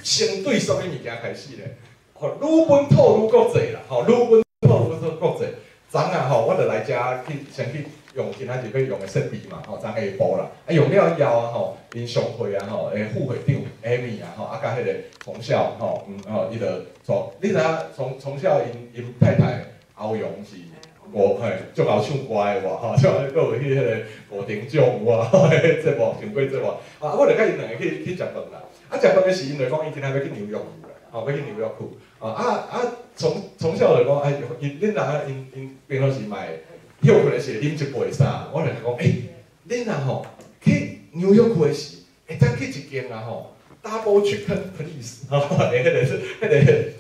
先對啥物物件開始咧？吼，愈本土愈國際啦，吼，愈本土愈國際。昨啊吼，我就來遮去先去用今仔日欲用的設備嘛，吼，昨下晡啦，啊用了以後啊吼，𪜶商會啊吼，副會長 Amy 啊吼，啊佮彼個崇孝吼，吼，伊就從，你知影崇崇孝𪜶太太歐陽是五嘿，足𠢕唱歌的無吼，像閣有去彼個五等獎有無？節目上過節目，啊，我就佮𪜶兩个去去食飯啦。啊，食飯的時，𪜶就講伊今仔欲去紐約去啦，吼，欲去紐約去。啊啊啊！崇崇孝就講，哎，伊恁若𪜶𪜶平常時嘛會歇睏的時會啉一杯啥，我就講，欸，恁若吼去紐約去的時，會當去一間啊吼，Double Chicken Please，吼，彼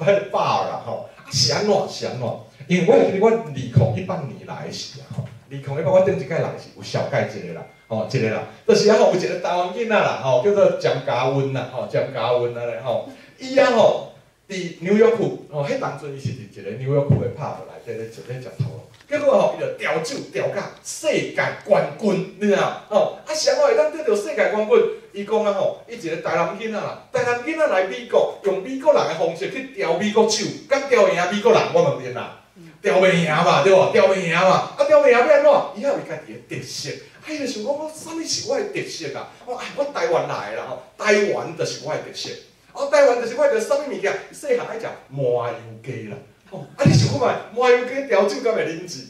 個 bar 啦吼，啊是按怎是按怎？因為我會記得我2018年來的時啊吼，2018我頂一擺來是有紹介一個啦，吼，一個啦，就是啊吼有一個台灣囡仔啦，吼，叫做詹嘉溫啦，吼，詹嘉溫按呢吼，伊啊吼，佇紐約區，吼，彼當陣伊是佇一個紐約區的 pub 內底咧食咧食頭路，結果吼，伊就調酒調甲世界冠軍，你知影？吼，啊是按怎會當得著世界冠軍？伊講啊吼，伊一個台南囡仔啦，台南囡仔來美國，用美國人的方式去調美國酒，敢調會贏美國人？我問恁啦，調袂贏嘛，對無？調袂贏嘛，啊調袂贏欲按怎？伊猶有伊家己的特色，啊伊就想講，我啥物是我的特色啊？我哎，我台灣來的啦吼，台灣就是我的特色。哦，台灣就是我的啥物物件？細漢愛食麻油雞啦，吼！啊，你想看覓，麻油雞調酒敢會啉醉？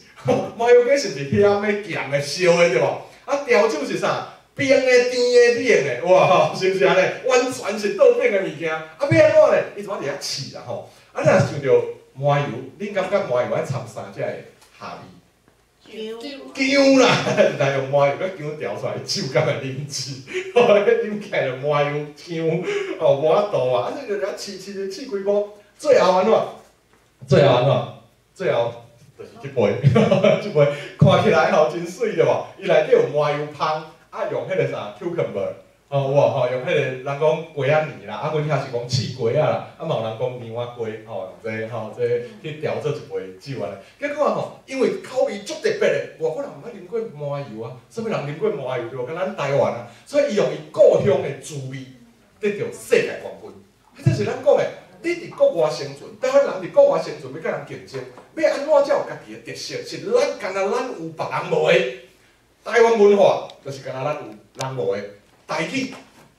麻油雞是毋是鹹的、鹹的、燒的對無？啊，調酒是啥？冰的、甜的、冷的，哇吼，是毋是按呢？完全是倒反的物件。啊，欲按怎咧？伊怎佇遐試啦吼？啊，若想著麻油，恁感覺麻油愛摻啥才會合味？薑。薑啦，來用麻油佮薑調出來酒敢會啉醉？吼，啉起來就麻油薑，吼，無法度啊！啊，這就遐試試試幾波，最後按怎？最後按怎？最後就是這杯，這杯看起來吼真媠對無？伊內底有麻油芳，啊用彼個啥 cucumber，吼有無吼？用彼個人講瓜仔泥啦，啊阮遐是講刺瓜仔啦，啊嘛有人講娘仔瓜，吼，用這吼這去調做一杯酒按呢。結果吼，因為口味足特別的，外國人毋捌啉過麻油啊，啥物人啉過麻油對無？敢咱台灣啊，所以伊用伊故鄉的滋味得著世界冠軍。彼這是咱講的，你佇國外生存，台灣人佇國外生存，欲佮人競爭，欲按怎才有家己的特色？是咱干焦咱有別人無的。台灣文化就是干焦咱有人無的，台語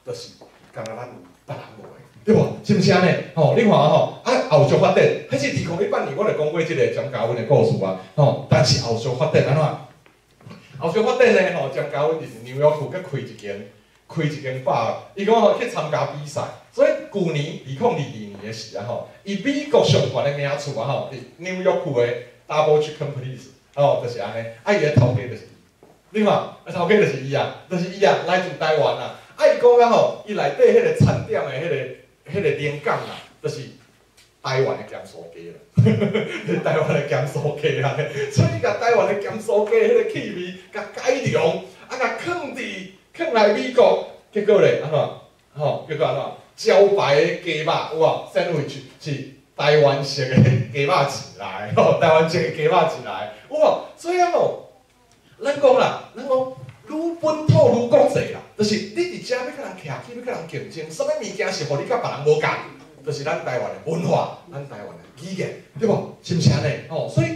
就是干焦咱有別人無的，對無？是毋是按呢？吼，你看吼，啊後續發展，彼是2018年我就講過這個詹嘉溫的故事啊，吼，但是後續發展按怎？後續發展呢？吼，詹嘉溫就是紐約區閣開一間 bar，伊講吼去參加比賽，所以舊年2022年的時啊吼，伊美國上懸的名次啊吼，佇紐約區的 Double Chicken Please，吼，就是按呢，啊伊的頭家就是伊，你看，啊頭家就是伊啊，就是伊啊，來自台灣啊，啊伊講啊吼，伊內底彼個餐點的彼個靈感啊，就是台灣的鹹酥雞啦，台灣的鹹酥雞啊，所以共台灣的鹹酥雞彼個氣味，共改良，啊共囥來美國，結果咧按怎？吼，結果按怎？招牌的雞肉有無？sandwich 是台灣式的雞肉起來，吼，台灣式的雞肉起來，有無？所以啊吼，咱講啦，咱講愈本土愈國際啦，就是你佇遮欲佮人徛起，欲佮人競爭，啥物物件是予你佮別人無仝？就是咱台灣的文化，咱台灣的語言，對無？是毋是按呢？吼，所以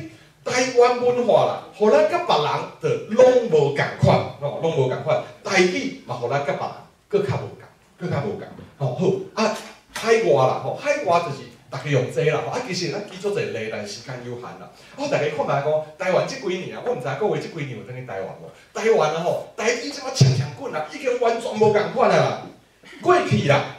台灣文化啦，予咱佮別人就攏無仝款，吼，攏無仝款。台語嘛，予咱佮別人閣較無仝，閣較無仝。吼，好啊，海外啦，吼，海外就是逐家用這啦，吼啊，其實咱舉足濟例，但是時間有限啦。我逐家看覓講，台灣這幾年啊，我毋知各位這幾年有轉去台灣無？台灣啊吼，台語這馬強強滾啊，已經完全無仝款啊啦。過去啦，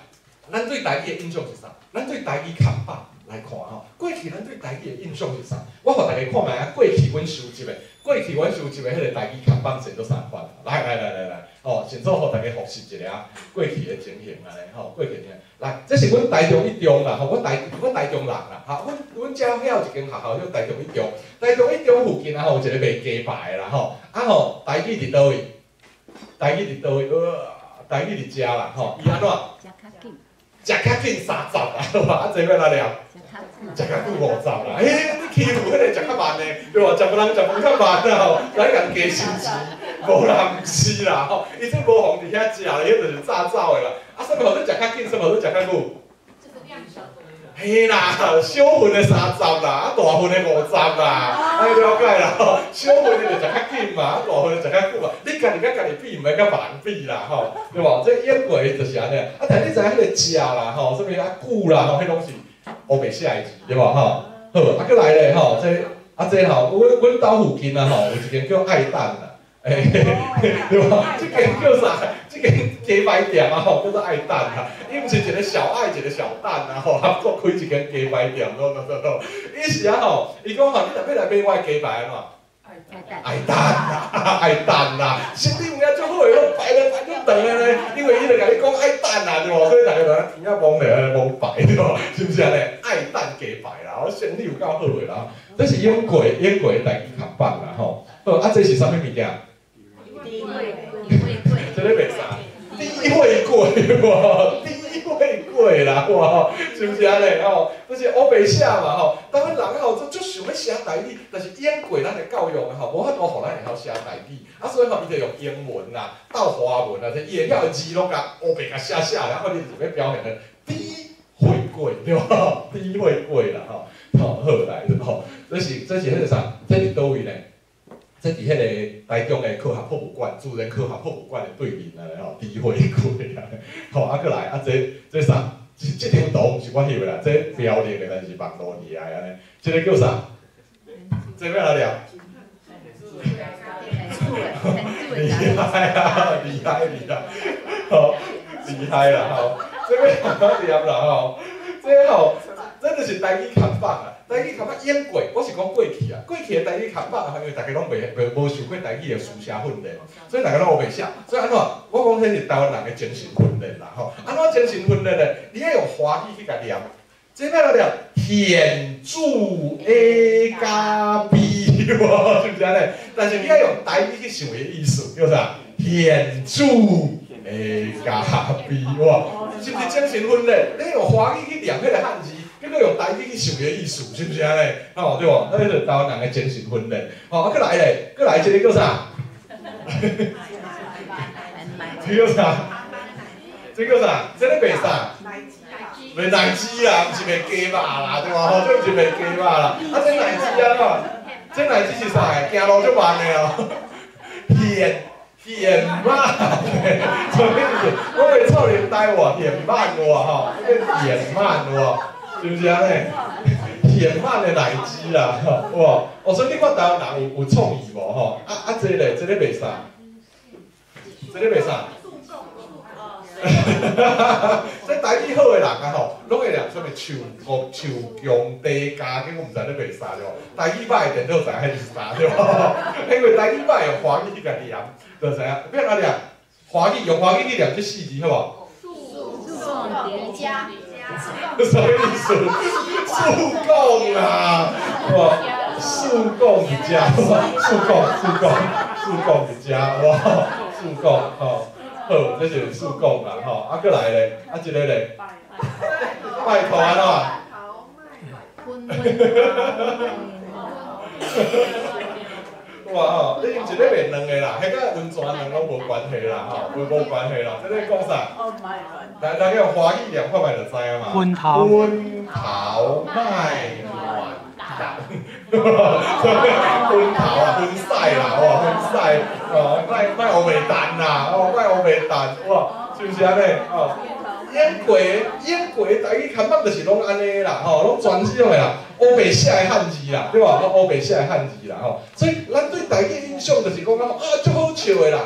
咱對台語的印象是啥？咱對台語看法來看吼，過去咱對台語的印象是啥？我予大家看覓啊，過去阮收集的，過去阮收集的彼個台語看板寫做啥款？來來來來來，吼，先做予大家複習一下過去的情形按呢，吼，過去的情形。來，這是阮台中一中啦，吼，我台中人啦，哈，阮遮遐有一間學校叫台中一中，台中一中附近啊吼有一個賣雞排的啦，吼，啊吼，台語佇佗位？台語佇佗位？台語佇遮啦，吼，伊按怎？食較緊30啦，啊，這欲按怎念？食較久50啦，欸，你欺負彼個食較慢的，對無？食人食飯較慢啊吼，來共加收錢，無啦，毋是啦吼，伊這無予佇遐食咧，彼就是詐走的啦。啊，啥物予你食較緊，啥物予你食較久？嘿啦，小份的30啦，啊大份的50啦，按呢了解啦吼。小份的就食較緊嘛，啊大份的食較久嘛。你家己佮家己比，毋免佮別人比啦吼，對無？這演過就是按呢。啊，但你知影彼個食啦吼，啥物啊久啦吼，彼攏是烏白寫的字，對無吼？好，啊閣來咧吼，這啊這吼，阮兜附近啊吼，有一間叫愛蛋啦。欸，對無？這間叫啥？這間雞排店啊吼，叫做愛蛋啊。伊毋是一個小愛一個小蛋啊吼，合作開一間雞排店，喏喏喏喏。伊是啊吼，伊講吼，你若欲來買我的雞排按怎？愛等啊，愛等啊，生意有影足好的，攏排咧排足長的咧，因為伊就共你講愛等啊，對無？所以逐家就天仔摸咧，摸排對無？是毋是按呢？愛等雞排啦，生意有夠好的啦。這是演過演過的台語看板啦吼。好，啊，這是啥物物件？這咧賣啥？低會粿無？低會粿啦，哇，是毋是按呢？吼，就是烏白寫嘛吼。台灣人吼，足足想欲寫台語，但是演過咱的教育啊吼，無法度予咱會曉寫台語，啊，所以吼，伊就用英文啦、鬥華文啊，這伊會曉的字攏共烏白共寫寫咧，啊，你就是欲表現的低會粿對無？低會粿啦吼，吼好來吼，這是彼個啥？這佇佗位呢？這佇彼個台中的科學博物館，自然科學博物館的對面啊，吼，低會粿啊，吼，啊，閣來啊，這這啥？這張圖毋是我翕的啦，這標曆的，但是網路佇的按呢。這個叫啥？這欲按怎念？厲害啊！厲害厲害，吼，厲害啦吼！這欲按怎念啦吼？這吼，這就是台語看板啊！台語看板演過，我是講過去啊，過去的台語看板啊，因為逐家攏袂袂無受過台語的書寫訓練，所以逐家攏烏白寫。所以按怎？我講彼是台灣人的精神訓練啦吼。按怎精神訓練呢？你愛用華語去共念，這欲按怎念？顯著 A 加 B，是毋是按呢？但是你愛用台語去想伊的意思，叫啥？顯著 A 加 B，哇，是毋是精神訓練？你用華語去念彼個漢字。結果用台語去想伊的意思，是毋是按呢？吼對無？那就是台灣人的精神訓練。吼，啊，閣來咧，閣來這個叫啥？這個叫啥？這個叫啥？這咧賣啥？賣奶雞啦，毋是賣雞肉啦，對無？吼，這毋是賣雞肉啦。啊，這奶雞按怎？這奶雞是啥？行路足慢的哦。現現慢，啥物意思？我袂錯恁台話，現慢喎吼，這個現慢喎。是毋是按呢？現慢的奶雞啦，哇！哦，所以你看台灣人有創意無吼？啊啊，這咧，這咧賣啥？這咧賣啥？這台語好的人啊吼，攏會念啥物樹國樹強低價，結果毋知咧賣啥對無？台語歹的電腦知影彼是啥對無？因為台語歹用華語去共念，就知影。欲按怎念？華語用華語去念這四字好無？速共疊加。啥物意思？速共啊，哇！速共一家，速共速共速共一家，哇！速共吼，好，這是速共啦吼，啊，閣來咧，啊，這個咧，拜託按怎？哇吼！你毋是咧賣卵的啦，彼佮溫泉卵攏無關係啦吼，無關係啦。這咧講啥？來，大家用華語念看覓就知影嘛。薰頭。薰頭麥軟蛋。薰頭啊，薰屎啦，哇，薰屎，哦，莫莫烏白蛋啦，哦，莫烏白蛋，哇，是毋是按呢？哦，演過演過台語看板就是攏按呢啦，吼，攏全這種的啦，烏白寫的漢字啦，對無？攏烏白寫的漢字啦，吼。所以咱對台語的印象就是講啊，足好笑的啦，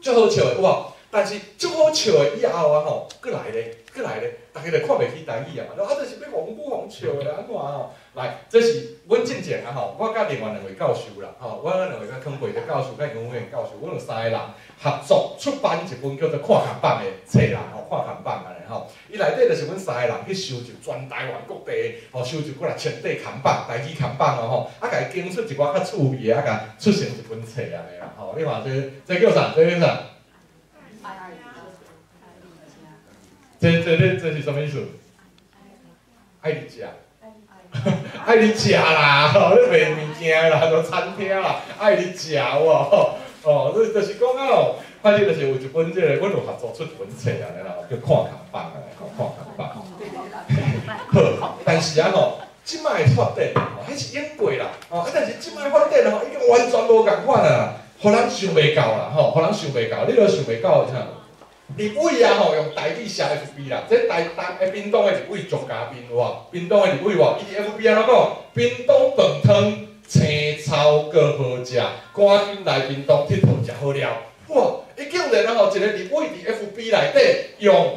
足好笑的，有無？但是足好笑的以後啊吼，閣來咧，閣來咧，逐家就看袂起台語啊嘛，啊，這是欲予阮母予笑的按怎吼？來，這是阮進前啊吼，我佮另外兩位教授啦，吼，我佮兩位佮康培哲教授、佮杨偉教授，阮有三個人合作出版一本叫做《看看板》的冊啦，吼，看看板按呢吼，伊內底就是阮三個人去收集全台灣各地，吼，收集幾若千塊看板、台語看板哦吼，啊，共伊揀出一寡較趣味的，啊，共出成一本冊按呢啦，吼，你看這這叫啥？這叫啥？這是啥物意思？愛你食，愛你食啦！吼，你賣物件啦，做餐廳啦，愛你食無？哦，這就是講啊吼，反正就是有一本這個，阮有合作出一本冊按呢啦，叫看看板按呢，吼，看看板。好，但是啊吼，這擺的發展吼，彼是演過啦，吼啊，但是這擺發展吼，已經完全無仝款啊，予人想袂到啦，吼，予人想袂到，你都想袂到啥？立委啊吼，用台語寫 FB 啦，這台東的屏東的立委莊嘉賓有無？屏東的立委無？伊佇 FB 按怎講？屏東飯湯青草閣好食，趕緊來屏東𨑨迌食好料。哇！伊竟然啊吼，一個立委佇 FB 內底用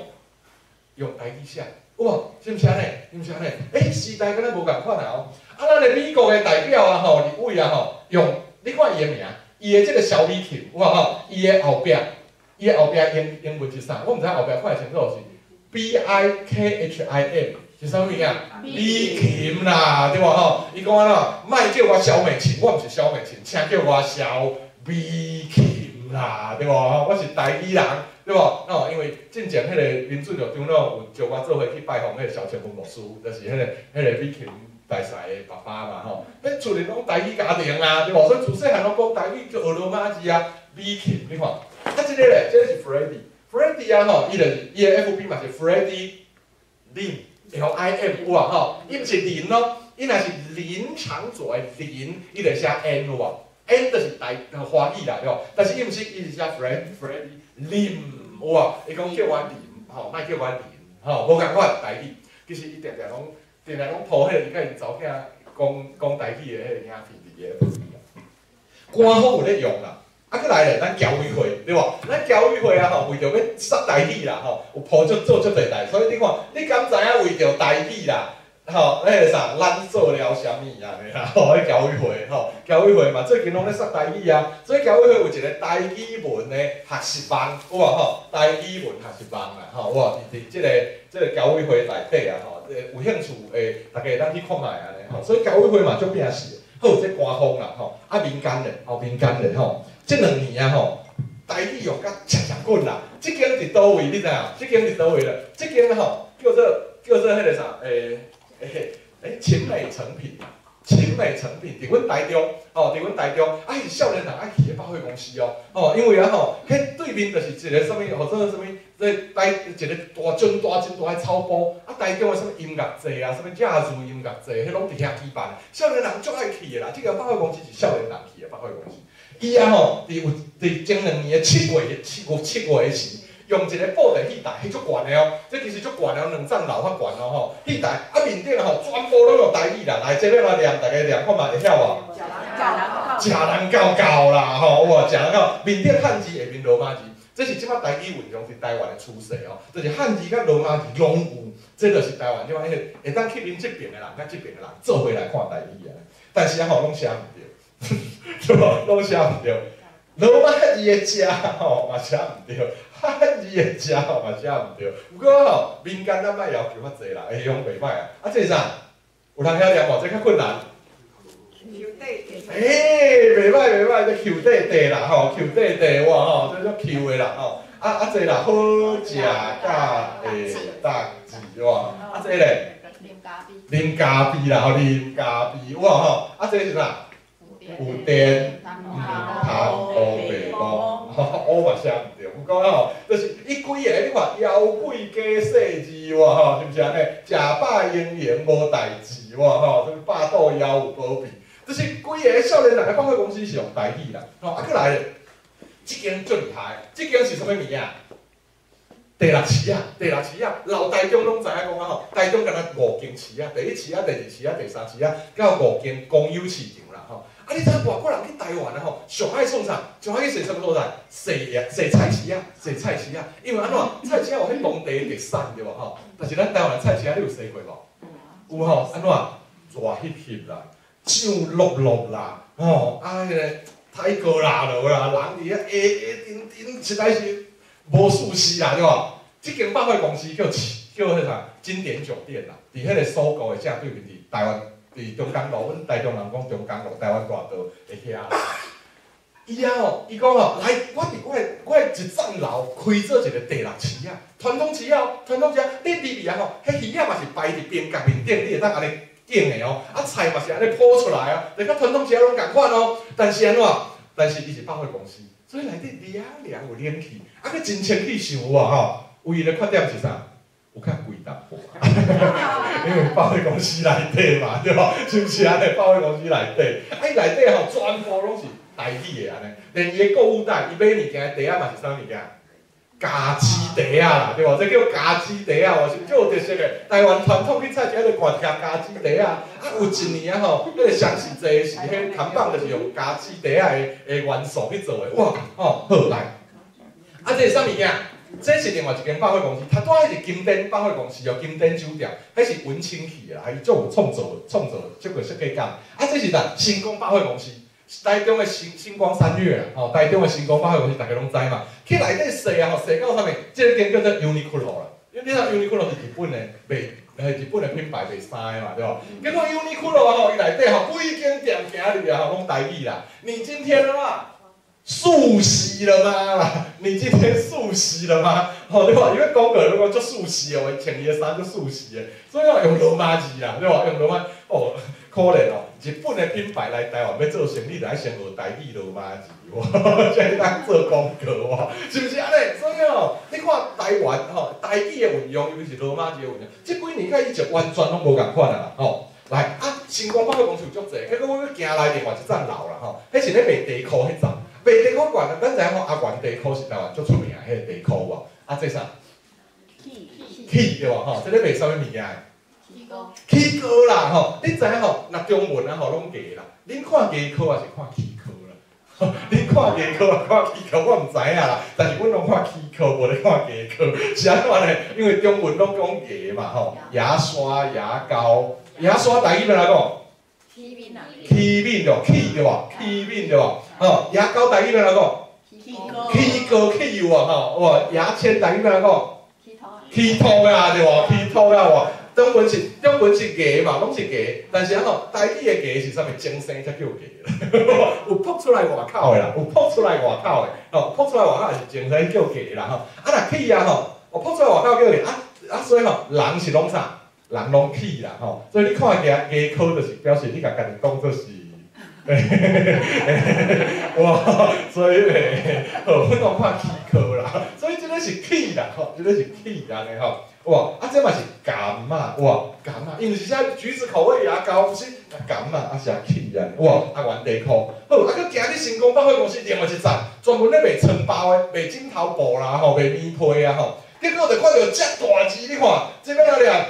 台語寫，哇！是毋是按呢？是毋是按呢？欸，時代敢若無仝款啊哦！啊，咱的美國的代表啊吼，立委啊吼，用你看伊的名，伊的這個蕭美琴，有無吼？伊的後壁。伊的後壁英文是啥？我毋知後壁看會清楚是 BIKHIM 是啥物啊？美琴啦，對無吼？伊講按怎？莫叫我蕭美琴，我毋是蕭美琴，請叫我蕭美琴啦，對無吼？我是台語人，對無？哦，因為進前彼個林俊玉長老有招我做伙去拜訪彼個蕭清芬牧師，就是彼個美琴大使的爸爸嘛吼。彼厝裡攏台語家庭啊，對無？所以自細漢攏講台語，就學羅馬字啊，美琴，你看。啊，這個咧，這個是 Freddy，Freddy 啊吼，伊就是伊的 FB 嘛是 Freddy Lim，L I M 有啊吼，伊毋是林咯，伊若是林昶佐的林，伊就寫 N 有無？N 就是台華語啦，對無？但是伊毋是，伊是寫 Freddy Lim 有無？伊講叫我林，吼，莫叫我林，吼，無仝款台語。其實伊定定攏定定攏 po 彼個伊佮𪜶查某囝講講台語的彼個影片佇伊的 FB 啦。官方有咧用啦。啊，閣來咧，咱僑委會對無？咱僑委會啊吼，為著欲殺台語啦吼，有鋪足做足濟代，所以你看，你敢知影為著台語啦，吼，彼個啥，咱做了啥物按呢啦？吼，彼僑委會吼，僑委會嘛，最近攏咧殺台語啊，所以僑委會有一個台語文的學習網，有無吼？台語文學習網啦，吼，有無？佇這個僑委會內底啊，吼，有興趣的，大家會當去看覓按呢吼。所以僑委會嘛足拼死，好，這官方啦，吼，啊民間咧，吼，民間咧，吼。這兩年啊吼，台語用甲誠誠滾啦。這間佇佗位，你知影？這間佇佗位啦？這間吼叫做彼個啥？秦美誠品，秦美誠品，佇阮台中，吼，佇阮台中，啊，彼是少年人愛去的百貨公司哦，吼，因為啊吼，彼對面就是一個啥物，號做啥物，這台一個大真大真大的草埔，啊，台中的啥物音樂節啊，啥物假日音樂節，彼攏佇遐舉辦，少年人足愛去的啦。這個百貨公司是少年人去的百貨公司。伊啊吼，佇有佇前兩年的7月時，用一個布袋戲台，彼足懸的哦，這其實足懸的哦，兩層樓較懸哦吼。戲台啊面頂吼，全部攏用台語啦，來這欲來念，大家念看覓會曉無？食人夠夠啦吼，有無？食人夠，面頂漢字，下面羅馬字，這是這擺台語運用佇台灣的趨勢哦，就是漢字佮羅馬字攏有，這就是台灣這擺彼個會當吸引這爿的人佮這爿的人做伙來看台語啊。但是啊吼，攏寫毋對。對無？攏寫毋對，羅馬字的食吼嘛寫毋對，漢字的食吼嘛寫毋對。毋過吼，民間咱莫要求較濟啦，會用袂歹啊。啊，這是啥？有人曉念無？這較困難。欸，袂歹袂歹，這搝塊塊啦吼，搝塊塊哇吼，這足搝的啦吼。啊啊，這啦好食甲會當治哇。啊，這咧？啉咖啡啦吼，啉咖啡哇吼。啊，這是啥？有電，毋通烏白講，烏嘛寫毋對。毋過吼，就是伊規个，你看枵鬼加細字哇吼，是毋是按呢？食飽閒閒無代誌哇吼，啥物腹肚枵有保庇，就是規个少年人的百貨公司是用台語啦。吼，啊，閣來咧，這間足厲害，這間是啥物物件？第六市啊，第六市啊，老台中攏知影講啊吼，台中敢若五間市啊，第一市啊，第二市啊，第三市啊，到五間公有市場啦吼。啊，你知影外國人去台灣啊吼，上愛創啥？上愛去踅啥物所在？踅啊，踅菜市啊，踅菜市啊。因為按怎？菜市啊有彼當地的特產對無吼？但是咱台灣的菜市啊，你有踅過無？有吼，按怎？熱翕翕啦，醬漉漉啦，吼，啊，彼個太高啦落啦，人佇遐下下陣陣，實在是無舒適啦，對無？這間百貨公司叫叫彼啥？金典酒店啦，佇彼個鎖國的正對面，佇台灣，佇中江路，阮台中人講中江路，台灣大道的遐啦。伊啊吼，伊講吼，來，我佇我的一層樓開做一個第六市啊，傳統市啊，傳統市啊，你入去啊吼，彼魚仔嘛是擺佇邊角面頂，你會當按呢揀的哦，啊菜嘛是按呢鋪出來哦，就佮傳統市啊攏仝款哦。但是按怎？但是伊是百貨公司，所以內底涼涼有冷氣，啊閣真清氣想有無吼？唯一的缺點是啥？有較貴淡薄。因為百貨公司內底嘛，對無？是毋是按呢？百貨公司內底，啊伊內底吼全部攏是台語的按呢，連伊的購物袋，伊買物件的袋仔嘛是啥物件？家私袋仔啦，對無？這叫家私袋仔，哦，是足有特色的。台灣傳統去菜市仔就看著家私袋仔，啊有一年啊吼，彼個雙十節時，彼看板就是用家私袋仔的元素去做的，哇，吼，好來。啊，這是啥物件？這是另外一間百貨公司，頭拄仔彼是金典百貨公司哦，金典酒店，彼是文青去的啦，伊足有創造創造這個設計感。啊，這是啥？星光百貨公司，台中的新光三越啊，吼，台中的新光百貨公司，大家攏知嘛。去內底踅啊，吼，踅到啥物？這間叫做 Uniqlo 啦，因為你知 Uniqlo 是日本的賣，日本的品牌賣衫的嘛，對無？結果 Uniqlo 啊吼，伊內底吼，規間店行入去吼，攏台語啦。你今天啊？速食了嗎？你今天速食了嗎？吼，對吧？因為廣告如果做速食哦，穿伊的衫做速食的，所以講用羅馬字啦，對吧？用羅馬哦，可憐哦，日本的品牌來台灣欲做生意，就愛先學台語羅馬字，哇，才會當做廣告哇，是毋是按呢？所以哦，你看台灣吼，台語的運用，尤其是羅馬字的運用，這幾年佮以前完全攏無仝款啊啦，吼。來啊，新光百貨公司有足濟，結果我閣行來另外一層樓啦，吼，彼是咧賣地庫彼層。賣地庫館，咱知影吼，阿元地庫是台灣足出名的彼个地庫無？啊，這啥？起對無？吼，這咧賣啥物物件？起糕。起糕啦，吼！你知影吼？若中文啊吼，攏牙啦。恁看牙科抑是看齒科啦？恁看牙科抑看齒科，我毋知影啦。但是阮攏看齒科，無咧看牙科，是按怎呢？因為中文攏講牙嘛，吼，牙刷、牙膏、牙刷，台語欲按怎講？齒面啊。齒面對無？齒對無？齒面對無？吼，牙膏台語欲按怎講？齒膏。齒膏齒有無？吼，哇，牙籤台語欲按怎講？齒托。齒托啊，對無？齒托啊，無？中文是牙嘛，攏是牙，但是啊吼，台語的牙是啥物？前生才叫牙，有噗出來外口的啦，有噗出來外口的，吼，噗出來外口是前生叫牙啦，吼。啊若齒啊吼，有噗出來外口叫牙，啊啊所以吼，人是攏啥？人攏齒啦，吼。所以你看牙牙科就是表示你共家己當做是，哇，所以咧，好，阮攏看齒科啦，所以這個是齒啦，吼，這個是齒按呢吼。哇，啊這嘛是柑仔，哇，柑仔，伊毋是寫橘子口味牙膏，毋是，柑仔，啊寫齒按呢，哇，啊原地庫，好，啊閣行去新光百貨公司另外一層，專門咧賣床包的，賣枕頭布啦，吼，賣棉被啊，吼，結果就看著遮大字，你看，這欲按怎念？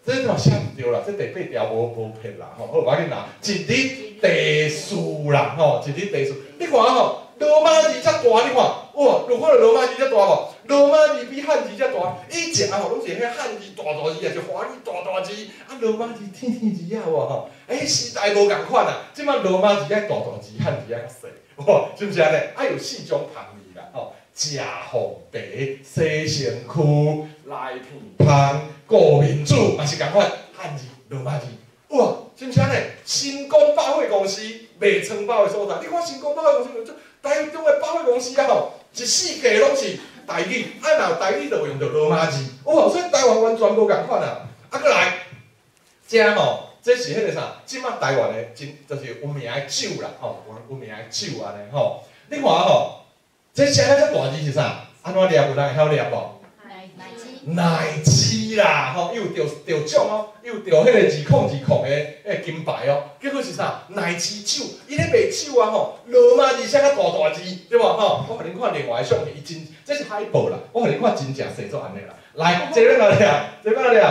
這嘛寫毋著啦，這第八條無無撇啦，吼，好，無要緊啦，一日地數啦，吼，一日地數，你看吼，羅馬字遮大，你看，哇，有看著羅馬字遮大無？羅馬字比漢字遮大，以前啊吼，攏是彼漢字大大字，抑是華語大大字，啊羅馬字天天字仔有無吼？欸，時代無仝款啊，這擺羅馬字愛大大字，漢字愛較細，哇，是毋是按呢？啊有四種旁字啦，吼，食鳳茶、洗身軀、來片香、顧面子，嘛是仝款漢字、羅馬字，哇，是毋是按呢？新光百貨公司賣床包的所在，你看新光百貨公司就台中的百貨公司啊吼，一四界攏是台語，啊若有台語就會用著羅馬字，哇，所以台灣完全無仝款啊！啊，閣來，這吼，這是彼個啥？這擺台灣的真就是有名的酒啦，吼，有名的酒按呢吼。你看吼，這寫了遮大字是啥？按怎念？有人會曉念無？奶雞。奶雞啦，吼，伊有著著獎哦，伊有著彼個2020的彼個金牌哦。結果是啥？奶雞酒，伊咧賣酒啊吼，羅馬字寫較大大字，對無吼？我予恁看另外的相片，伊真，這是海報啦。我予恁看真正寫做按呢啦。來，這欲按怎念？這欲按怎念？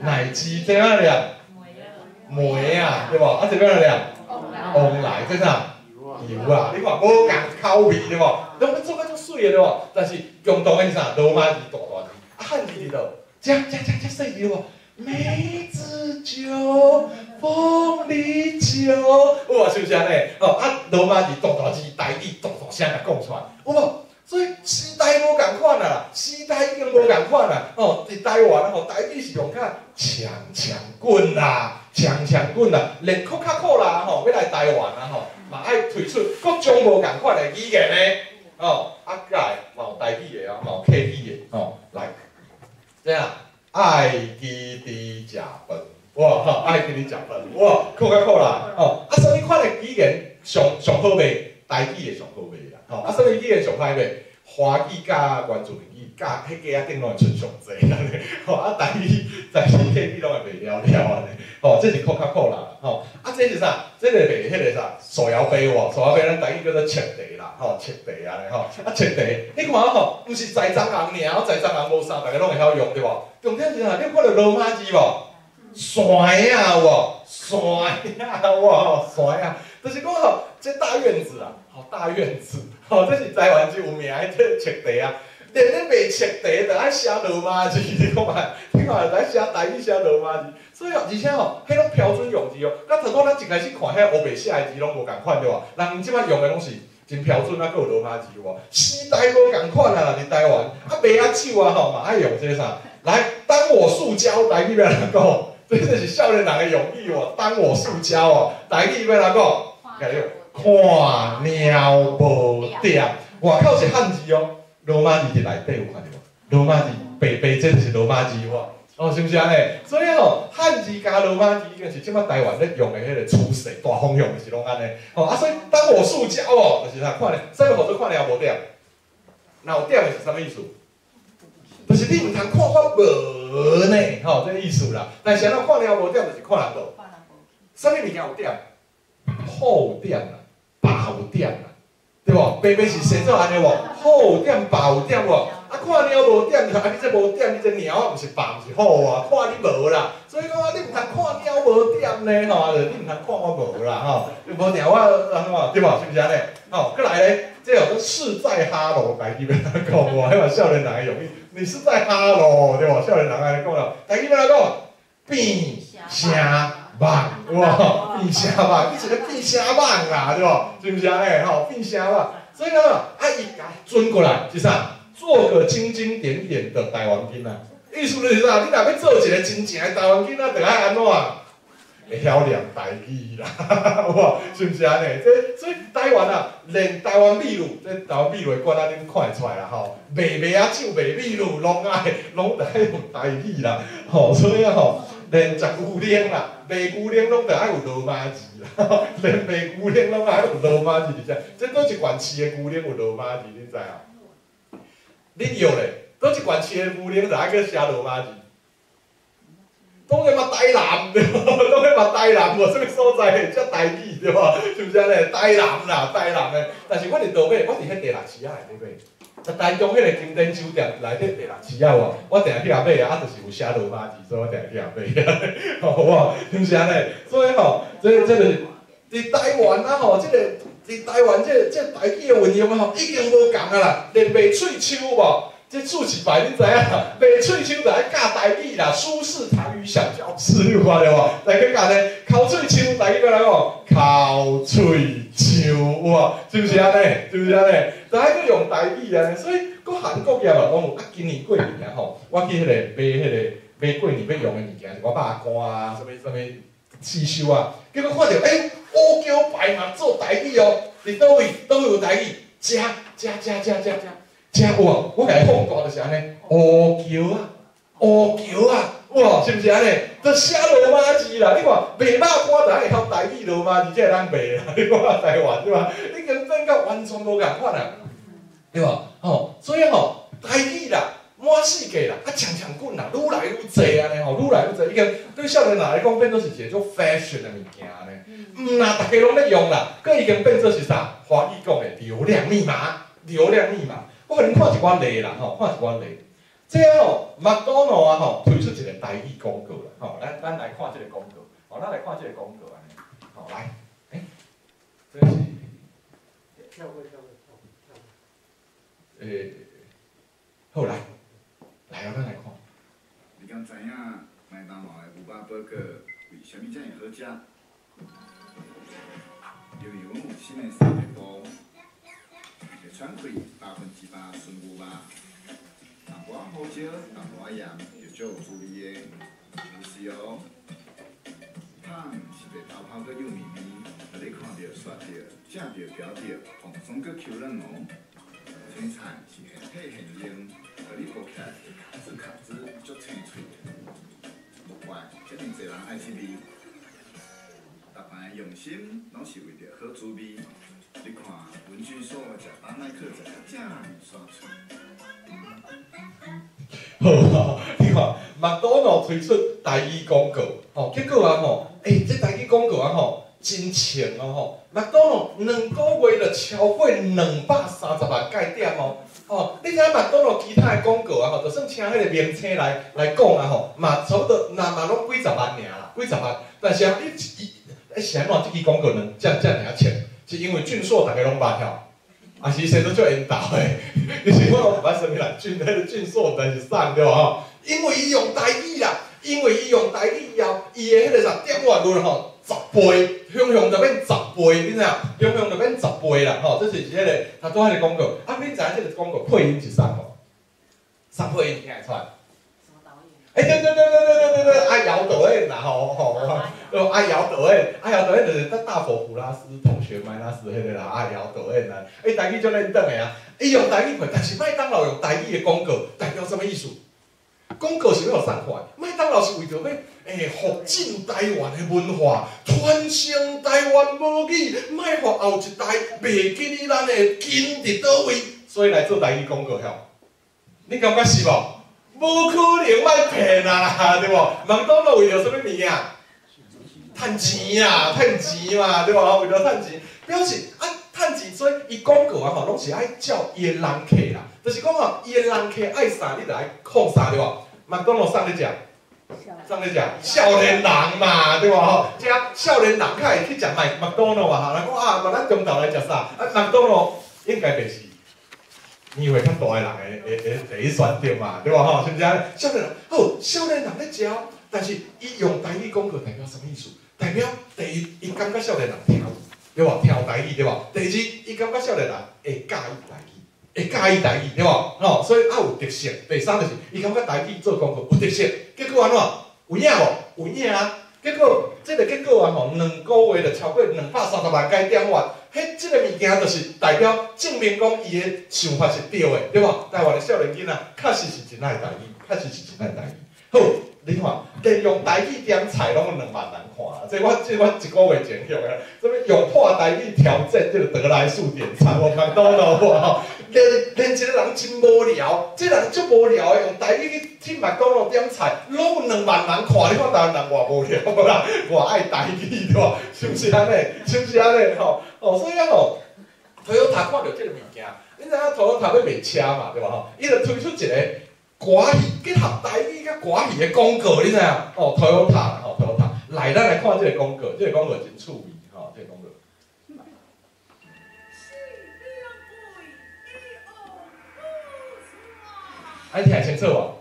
奶雞，這欲按怎念？梅啊，對無？啊，這欲按怎念？旺來，這啥？油啊！你看無仝口味對無？攏做甲足媠的對無？但是共同的是啥？羅馬字大大字，啊漢字佇佗？遮遮遮遮細字對無？梅子酒、鳳梨酒，有無？是毋是按呢？吼啊，羅馬字大大字，台語大大聲共講出來，有無？所以時代無仝款啊，時代已經無仝款啊！吼，佇台灣啊吼，台語是用較強強滾啦，強強滾啦，連可卡可拉吼，欲來台灣啊吼，嘛愛推出各種無仝款的語言呢，吼，啊，閣來嘛有台語的哦，嘛有客語的，吼，來，這樣愛記佇食飯，哇，吼，愛記佇食飯，哇，可卡可拉，吼，啊，啥物款的語言上上好賣？台語的上好賣啦，吼，啊，啥物語言上歹賣？華語佮原住民語佮彼街仔頂攏會出上濟按呢，吼啊台語台語客語攏會賣了了按呢，吼這是 Coca-Cola 啦，吼啊這是啥？這個賣彼個啥？手搖杯無？手搖杯咱台語叫做摵茶啦，吼摵茶按呢吼，啊摵茶，你看吼，毋是在欉紅爾，在欉紅無啥，逐个攏會曉用對無？重點是啥？你有看著羅馬字無？山仔有無？山仔有無？山仔，就是講吼，這大院子啊，吼大院子，吼這是台灣真有名的這摵茶啊。連咧賣摵茶都愛寫羅馬字，你看覓？你看，愛寫台語寫羅馬字，所以哦，而且吼，彼攏標準用字哦。佮頭拄咱一開始看彼烏白寫的字攏無仝款對無？人這擺用的攏是真標準啊，閣有羅馬字有無？時代無仝款啊，佇台灣啊賣仔酒啊吼嘛愛用這個啥？來，當我塑膠台語欲按怎講？這是少年人的用語哦。當我塑膠哦，台語欲按怎講？看貓無點，外口是漢字哦。羅馬字佇內底有看著無？羅馬字白白這就是羅馬字有無？哦，是毋是按呢？所以吼，漢字佮羅馬字已經是這擺台灣咧用的彼個趨勢大方向就是攏按呢。吼啊，所以當我塑膠哦，就是啥看咧，啥物號做看貓無點？若有點的是啥物意思？就是你毋通看我無呢，吼，這個意思啦。但是按怎看貓無點，就是看人無。啥物物件有點？好有點啦，肉有點啦。對無？白白是寫做按呢無？好有點，肉有點無？啊，看貓無點，啊，你這無點，你這貓毋是肉，毋是好啊，看你無啦。所以講啊，你毋通看貓無點呢，吼，你毋通看我無啦，吼，無定我按怎對無？是毋是按呢？吼，閣來咧，這叫做是在哈囉，台語欲按怎講無？彼嘛少年人的用語，你是在哈囉，對無？少年人按呢講啦，台語欲按怎講？變聲蠓，有無？變聲蠓，你一個變聲蠓啦，對無？是毋是按呢？吼，變聲蠓。所以講啊，伊共轉過來是啥？做個經經典典的台灣囡仔，意思就是啥？你若欲做一個真正的台灣囡仔，著愛按怎？會曉念台語啦，有無？是毋是按呢？這所以台灣啊，連台灣秘魯，這台灣秘魯的罐仔恁看會出來啦吼，賣麥仔酒、賣秘魯，攏愛攏愛用台語啦，吼，所以啊吼，連食牛奶啦，賣牛奶攏著愛有羅馬字啦，連賣牛奶攏愛有羅馬字，佇遮，這佗一縣市的牛奶有羅馬字，恁知影？恁藥咧，佗一縣市的牛奶就愛閣寫羅馬字？當然嘛台南對無？當然嘛台南無啥物所在會遮台語對無？是毋是按呢？台南啦，台南的。但是我佇佗買，我佇彼第六市仔內底買。啊，台中彼個金典酒店內底第六市仔有無？我定定去遐買啊，就是有寫羅馬字，所以我定定去遐買。好無？是毋是按呢？所以吼，這這就是佇台灣啊吼，這個佇台灣這個這個台語的運用吼，已經無仝啊啦，連賣喙鬚無？這厝一擺恁知影？賣喙鬚就愛教台語啦，舒適台語小教室，你有看著無？來去教咧，摳喙鬚，台語欲按怎講？摳喙鬚有無？是毋是按呢？是毋是按呢？就愛閣用台語按呢，所以閣韓國業嘛攏有。啊，今年過年啊吼，我去彼個買彼個買過年欲用的物件，一寡肉乾啊，啥物啥物刺繡啊，結果看著欸，烏橋牌嘛做台語哦，佇佗位？佗位有台語？遮遮遮遮遮遮。遮有無？我共伊放大就是按呢，烏橋啊，烏橋啊，有無？是毋是按呢？就寫羅馬字啦，你看賣肉乾就愛會曉台語羅馬字，才會當賣啦。你看台灣對吧？已經變到完全無仝款啊，對無？吼，所以吼，台語啦，滿世界啦，啊，強強滾啦，愈來愈濟按呢吼，愈來愈濟，已經對少年人來講變做是一個足 fashion 的物件按呢。毋若逐家攏咧用啦，閣已經變做是啥？華語講的流量密碼，流量密碼。我予恁看一寡例啦，吼，看一寡例。這吼麥當勞啊吼，推出一個台語廣告啦，吼，咱咱來看這個廣告，吼，咱來看這個廣告按呢，吼，來，欸，這是，跳過跳過跳過。欸，好來，來哦，咱來看。你敢知影麥當勞的牛肉堡糕為啥物遮爾好食？因為阮有新的三步，會喘氣100%純牛肉，淡薄仔胡椒，淡薄仔鹽，就足有滋味的。有時哦，麭是袂偷跑閣幼綿綿，予你看著涮著、食著、嚼著，放鬆閣 Q 軟哦。青菜是現摘現用，予你剝起來會卡吱卡吱，足清脆。無怪遮爾濟人愛這味。逐擺的用心，攏是為著好滋味。你看，阮俊硕食大麦克食甲遮尔煞喙。好啊，你看麦当劳推出台语广告，吼，结果啊吼，欸，这台语广告啊吼，真穿哦吼，麦当劳2个月就超过230万盖点哦，吼，你知影麦当劳其他的广告啊吼，就算请彼个明星来讲啊吼，嘛差不多，若嘛拢几十万尔啦，几十万。但是啊，你伊，欸，是按怎这支广告能遮尔啊穿？是因为俊硕逐家拢捌吼，啊是生做足缘投的，其实我拢毋捌啥物啦，俊彼个俊硕毋知是啥对无吼？因为伊用台语啦，因为伊用台语以后，伊的彼个啥点阅率吼十倍，雄雄就变十倍，你知影？雄雄就变十倍啦，吼，这是彼个他拄仔彼个广告，啊，你知影这个广告配音是啥无？啥配音听会出来？什么导演？欸，对对对对对对对对，阿瑶导演啦，吼吼，阿瑶导演，阿瑶导演就是大佛普拉斯同学麦纳斯彼个啦，阿瑶导演啦，欸，台语足认真的啊，伊用台语配，但是麦当劳用台语的广告代表啥物意思？广告是欲予送看，麦当劳是为著欲复振台湾的文化，传承台湾母语，莫予后一代袂记得咱的根伫佗位，所以来做台语广告晓。你感觉是无？无可能莫骗啊，对无？麦当劳为著啥物物件？趁钱啊，趁钱嘛，对无？为著趁钱，表示啊，趁钱，所以伊广告啊吼，拢是爱照伊的人客啦，就是讲吼，伊的人客爱啥，你就爱控啥，对无？麦当劳啥咧食？啥咧食？少年人嘛，对无吼？这少年人较会去食麦当劳嘛，人讲啊，嘛咱中昼来食啥？啊，麦当劳应该袂是年岁较大的人会第一选择嘛，对无吼？是毋是按呢？少年人好，少年人咧食，但是伊用台语广告代表啥物意思？代表第一，伊感觉少年人听有，对无？听有台语对无？第二，伊感觉少年人会佮意台语，会佮意台语对无？吼，所以犹有特色。第三就是，伊感觉台语做广告有特色，结果按怎？有影无？有影啊！结果这个结果啊吼，2个月就超过230万个点阅，彼这个物件就是代表证明讲伊的想法是对的，对无？台湾的少年囡仔确实是真爱台语，确实是真爱台语。好，你看，连用台语点菜拢有2万人看，这我一个月前用的，啥物用破台语挑战这个得来速点餐，我麦当劳吼，连一个人真无聊，这人足无聊的，用台语去麦当劳点菜，拢有2万人看，你看台湾人偌无聊啦，偌爱台语对无？是毋是按呢？是毋是按呢？吼哦，所以啊吼，Toyota 看著这个物件，你知影 Toyota 欲卖车嘛，对无吼？伊就推出一个歌戏结合台语佮歌戏的广告，你知影？哦，Toyota 吼，Toyota，来，咱来看这个广告，这个广告真趣味吼，这个广告。啊，你听会清楚无？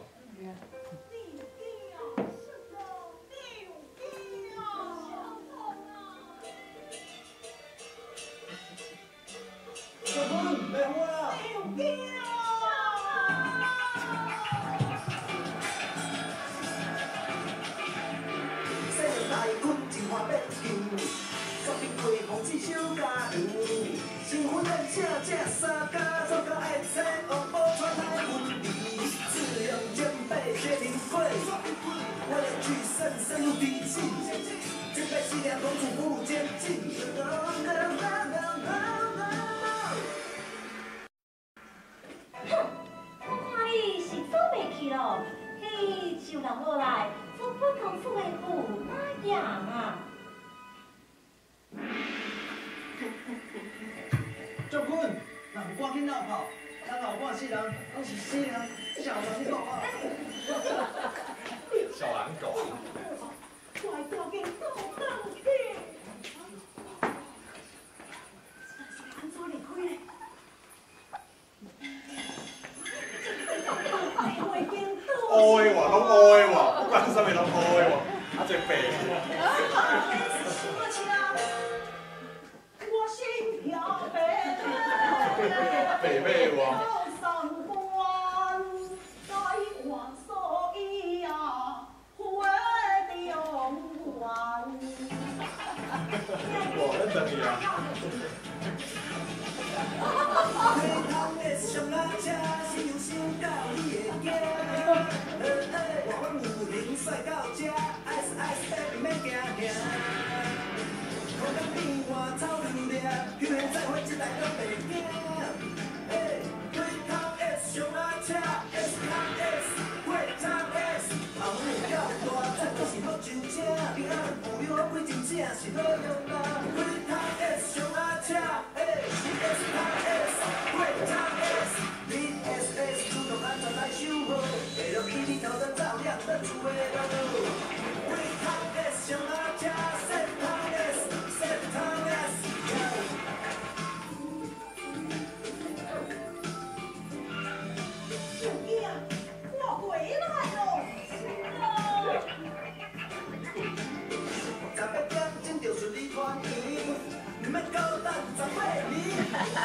小狼狗。乌的喎，拢乌的喎，不管啥物拢乌的喎，啊这白。白白喎。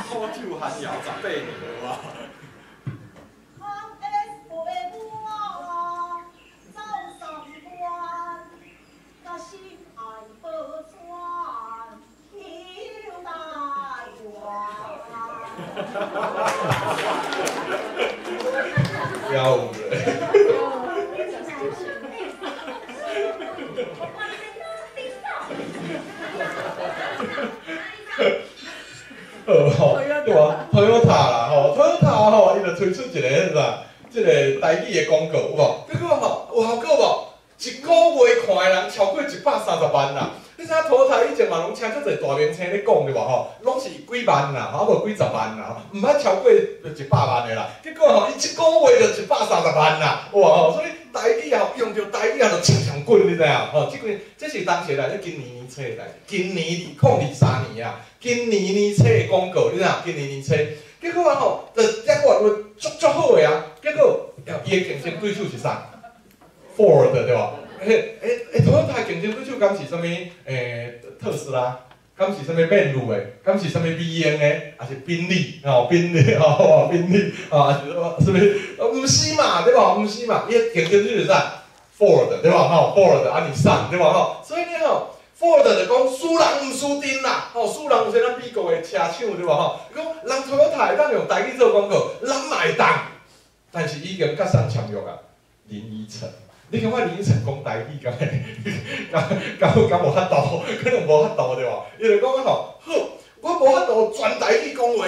好酒寒窑18年有无？跳舞了。好吼，对无？Toyota 啦吼，Toyota 吼，伊就推出一个啥，这个台语的广告有无？结果吼有效果无？一个月看的人超过130万啦。你知影 Toyota 以前嘛拢请足济大明星咧讲对无吼？拢是几万啦，吼，无几十万啦，毋捌超过100万的啦。结果吼，伊一个月就130万啦，有无吼？所以台语吼，用著台语啊，就呛呛滚，你知影？吼，这个这是当时来咧今年年初的代志，今年2023年啊，今年年初的广告，你知影？今年年初，结果啊吼，就点阅率足足好的啊，结果伊的竞争对手是啥？Ford 对无？Toyota 竞争对手敢是啥物？特斯拉，敢是啥物变路的？敢是啥物美英的？还是宾利？吼，宾利吼，宾利吼，还是啥物？毋是嘛，对无？毋是嘛，伊的竞争对手是啥？Ford 对无？吼，Ford 啊，尼桑对无？吼，所以呢吼，Ford 就讲输人毋输阵啦，吼，输人有说咱美国的车厂对无？吼，伊讲人 Toyota 会当用台语做广告，咱嘛会当，但是已经佮谁签约啊？林依晨。你感觉林依晨讲台语敢会，敢无法度？可能无法度对无？伊就讲吼，好，我无法度全台语讲话，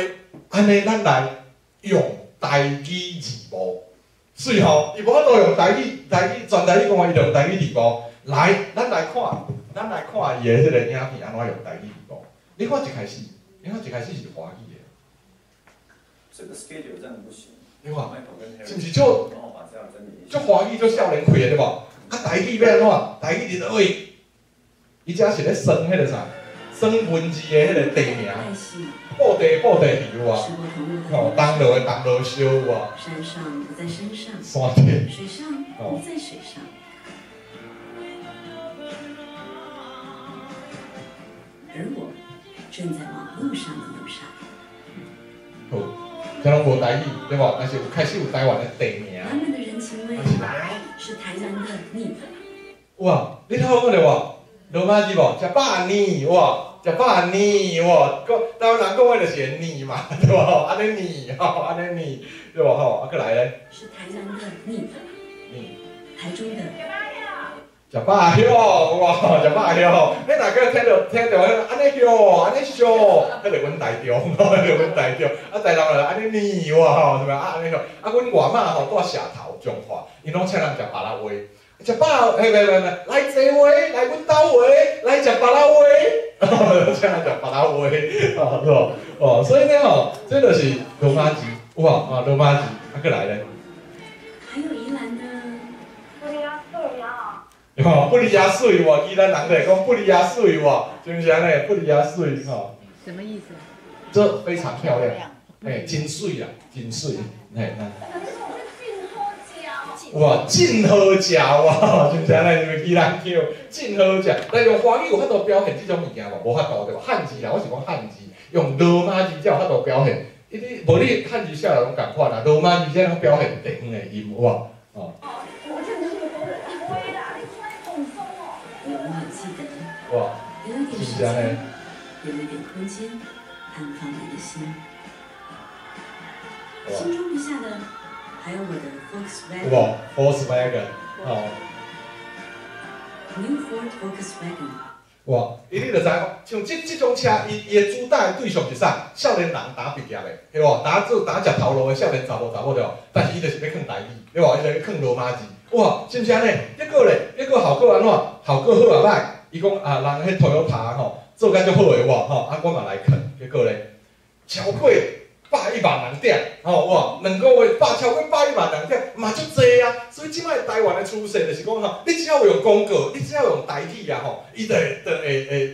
按呢咱来用台语字幕，水吼，伊无法度用台语，全台语讲话，伊就用台语字幕。来，咱来看伊的彼个影片按怎用台语字幕。你看一开始，是华语的。这个 schedule 真的不行。你看，是毋是足？足欢喜，足少年气的对无？啊，台语欲按怎？台语伫佗位？伊遮是咧算彼个啥？算文字的彼个地名，布袋地有无？吼，东螺的东螺烧有无？山上不在山上，山顶，水上不在水上。而我正在往路上的路上。好，这拢无台语对无？但是有开始有台湾的地名。满满的人情味是台南的你。哇，你睇好看著无？罗马字无？食饱呢，哇，食饱呢，哇，讲台湾人讲话就是会呢嘛，对无？按呢呢，吼，按呢呢，对无吼？啊，阁来咧。是台南的你。你。台中的。食饱晓，哇，食饱晓，你若阁听著，按呢晓，按呢笑，彼就阮台中，彼就阮台中，啊台南人按呢呢，哇吼，是毋啊按呢晓，啊阮外妈吼住社头彰化，𪜶拢请人食巴拉煨，食饱，嘿，袂，来坐话，来阮兜话，来食巴拉煨，请人食巴拉煨，哦，是无？哦，所以呢吼，这就是罗马字，有无？啊，罗马字，啊，阁来咧。还有宜兰的。吼，不离也水喎，宜兰人就会讲不离也水喎，是毋是按呢？不离也水吼。什么意思？这非常漂亮，哎，真水啊，真水，嘿，那。哇，真好食哇，是毋是按呢？是毋是宜兰腔？真好食，但用华语有法度表现这种物件无？无法度对无？汉字啦，我是讲汉字，用罗马字才有法度表现。伊你无你汉字写来拢仝款啦，罗马字才拢表现地方的音有无？哦。哇，留一点时间，留一点空间，安放你的心。心装不下的，还有我的 Volkswagen。哇，Volkswagen，哦。 New Ford Volkswagen。哇！伊你就知影，像這種車，伊的主打的對象是啥？少年人打畢業的，對無？打做打食頭路的少年查某查某對無？但是伊就是欲囥台語，對無？伊就欲囥羅馬字，哇！是毋是按呢？結果咧，結果效果按怎？效果好啊歹？伊講啊，人彼 Toyota 吼做甲足好的哇吼，啊我嘛來囥，結果咧超過110萬人點，吼哇！2個月超過110萬人點，嘛足濟啊！所以這擺台灣的趨勢就是講吼，你只要有用廣告，你只要用台語啊吼，伊就會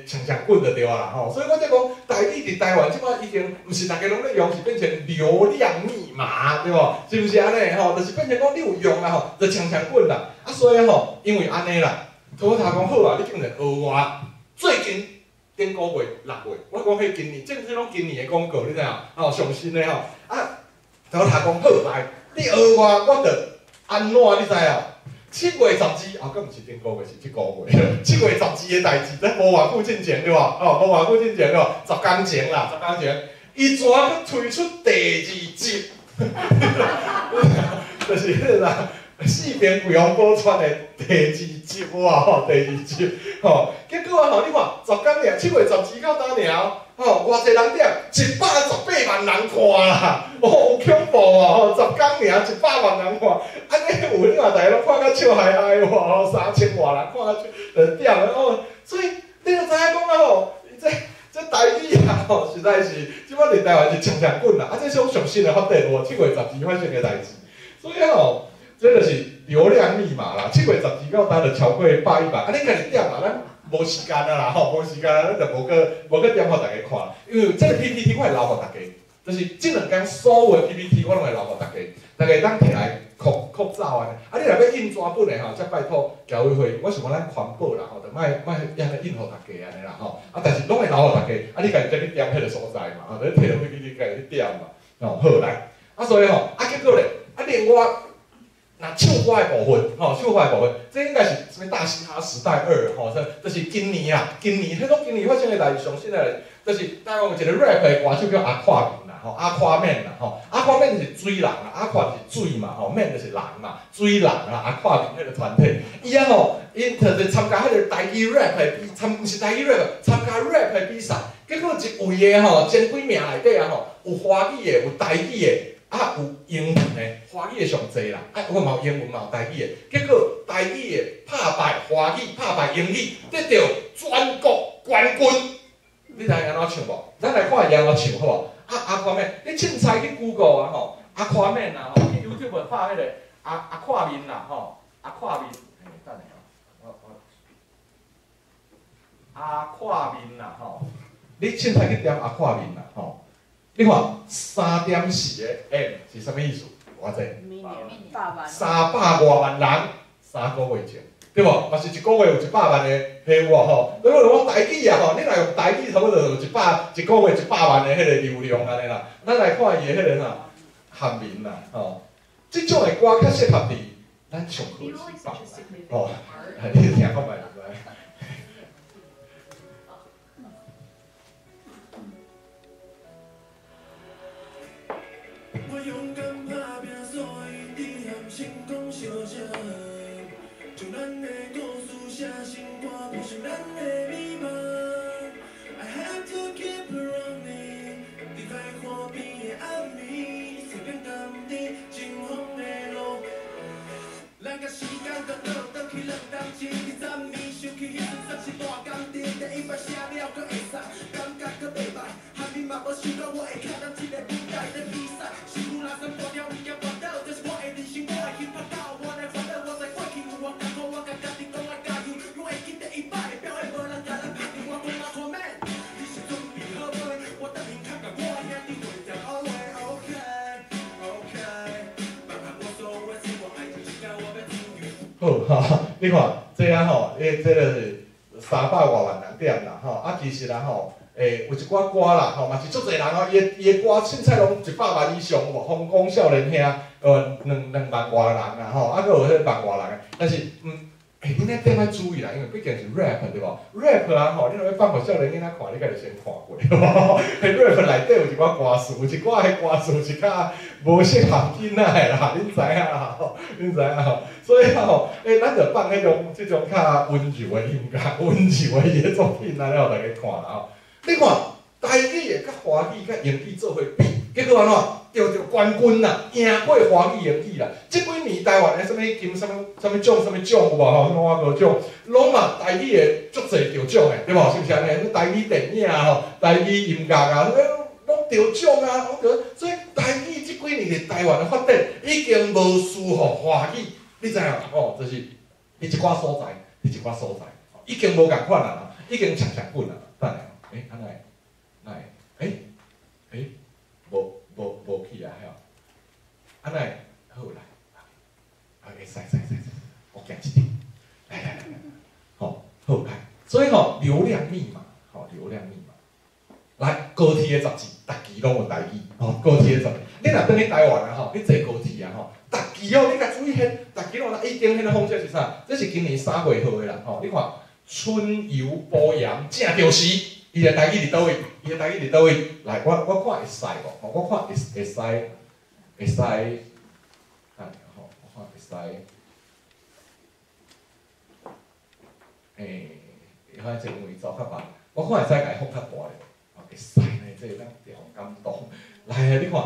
搶搶滾就對啊啦吼。所以我才講台語佇台灣這擺已經毋是逐家攏咧用，是變成流量密碼，對無？是毋是按呢吼？就是變成講你有用啊吼，就搶搶滾啦。啊，所以吼，因為按呢啦，Toyota講好啊，你竟然學我最近。頂個月6月，我講彼今年，這攏今年的廣告，你知影？吼，上新的吼。啊，Toyota講好來，你學我，我就按怎你知影？7月12，啊，閣毋是頂個月，是這個月。7月12的代誌，這無偌久進前對無？哦，無偌久進前對無？10工前啦，10工前，伊怎閣推出第二集？就是彼個啦。四平桂王寶釧的第二集哇吼，第二集吼，結果啊吼，你看10工爾，7月12到今爾吼，偌濟人點118萬人看啦，哦，有恐怖哦吼，10工爾100萬人看，按呢有你看大家攏看甲笑嗨嗨哇吼，3000外人看甲笑，點哦，所以你就知影講啊吼，這台語啊吼，實在是這擺佇台灣是搶搶滾啦，啊，這是上新的發展喎，7月12發生的代誌，所以吼。這就是流量密碼啦！7月12到今就超過110萬，啊！你家己點啊，咱無時間啊啦吼，無時間啊，咱就無閣點予大家看。因為這個 PPT 我會留予大家，就是這兩工所有的 PPT 我攏會留予大家，大家會當摕來擴擴走按呢。啊，你若欲印紙本的吼，才拜託僑委會，我想講咱環保啦吼，就莫按呢印予大家按呢啦吼。啊，但是攏會留予大家，啊，你家己再去點彼個所在嘛，吼，就摕著 PPT 家己去點嘛，吼，好來。啊，所以吼，啊，結果咧，啊，另外。那唱歌的部分，吼，唱歌的部分，這應該是啥物大嘻哈時代2，吼，這是今年啊，今年，彼種今年發生的代誌上新的，就是台灣有一個 rap 的歌手叫阿跨面啦，吼，阿跨面啦，吼，阿跨面就是水人啦，阿跨就是水嘛，吼，面就是人嘛，水人啦，阿跨面彼個團體，伊啊吼，𪜶就是參加彼個台語 rap 的比，毋是台語 rap，參加 rap 的比賽，結果一位的吼，前幾名內底啊吼，有華語的，有台語的。啊，有英文的，華語的上濟啦，啊，我嘛有英文嘛有台語的，結果台語的拍敗華語，拍敗英語，得著全國冠軍。你知影按怎唱無？咱來看伊按怎唱好無？啊，阿跨面，你凊彩去 Google 啊吼，阿跨面啊吼，去 YouTube 拍彼個阿跨面啦吼，阿跨面，欸，等下哦，我阿跨面啦吼，你凊彩去點阿跨面啦吼。你看3.4個 M 是啥物意思？偌濟？300外萬人，3個月前，對無？嘛是一個月有100萬的彼有吼。你講台語啊吼，你若用台語，差不多有一個月100萬的彼個流量按呢啦。咱來看伊的彼個啥韓文啦吼，這種的歌較適合佇咱上課時放啦吼。你聽看覓就知。我勇敢打拼，所以你和成功相像。将咱的故事写成歌，谱成咱的美梦。I have to keep running，伫海岸边的暗暝，随便甘甜，前方的路。咱甲时间都倒转去两冬前，伫昨暝想起彼阵算是大工程，第一摆写了阁会使，感觉阁袂歹。哈咪嘛无想到我会徛佇这个舞台咧比赛，辛苦拉三大了物件跋倒，这是我的人生，我的 hip hop，我来烦恼，我知过去有偌艰苦，我共家己讲爱加油，永会记得伊摆的表演，无人共咱拍掉。我讲阿看免，你是准备好未？我等因较共我兄弟会点好话，OK OK，放下我所有的生活，爱情世界我欲自由。好吼，你看这啊吼，这个是300外萬人點啦吼，啊其實啦吼。欸，有一寡歌啦，吼，嘛是足濟人哦，伊的歌凊彩攏100萬以上有無？風光少年兄，2萬外人啊，吼，啊，閣有彼萬外人，但是，欸，恁那点爱注意啦，因為畢竟是 rap 對無？rap 啊吼，你若欲放予少年囡仔看，你家就先看過。彼 rap 內底有一寡歌詞，有一寡彼歌詞是較無適合囡仔的啦，恁知影啦吼？恁知影吼？所以吼，欸，咱就放彼種這種較溫柔的音樂、溫柔的伊的作品來予大家看啦吼。你看，台語的佮華語佮英語做伙比，結果按怎？得著冠軍啦，贏過華語英語啦。這幾年台灣的啥物金啥物啥物獎啥物獎有無吼？啥物碗糕獎，攏嘛台語的足濟得獎的，對無？是毋是按呢？台語電影吼，台語音樂啊，攏得獎啊，攏得。所以台語這幾年佇台灣的發展已經無輸予華語，你知影無？吼，就是佇一寡所在，佇一寡所在，已經無仝款啊，已經搶搶滾啊。等下，欸，按怎會？哪會？欸，欸，無。無無去啊，吼！啊，哪會好來，啊，會使使使使，我行這張，來來來來，吼，好來，所以吼，流量密碼，吼，流量密碼，來高鐵的雜誌，逐期攏有台語，吼，高鐵的雜誌，你若轉去台灣啊，吼，你坐高鐵啊，吼，逐期哦，你共注意彼，逐期攏一定彼个方式是啥？這是今年3月號的啦，吼，你看春游埔鹽正著時。伊的台語佇佗位？伊的台語佇佗位？來，我看會使無？吼，我看會會使會使，啊吼，我看會使。欸，反正因為走較慢，我看會使共伊放較大咧，吼，會使呢，這會當調感動。來啊，你看，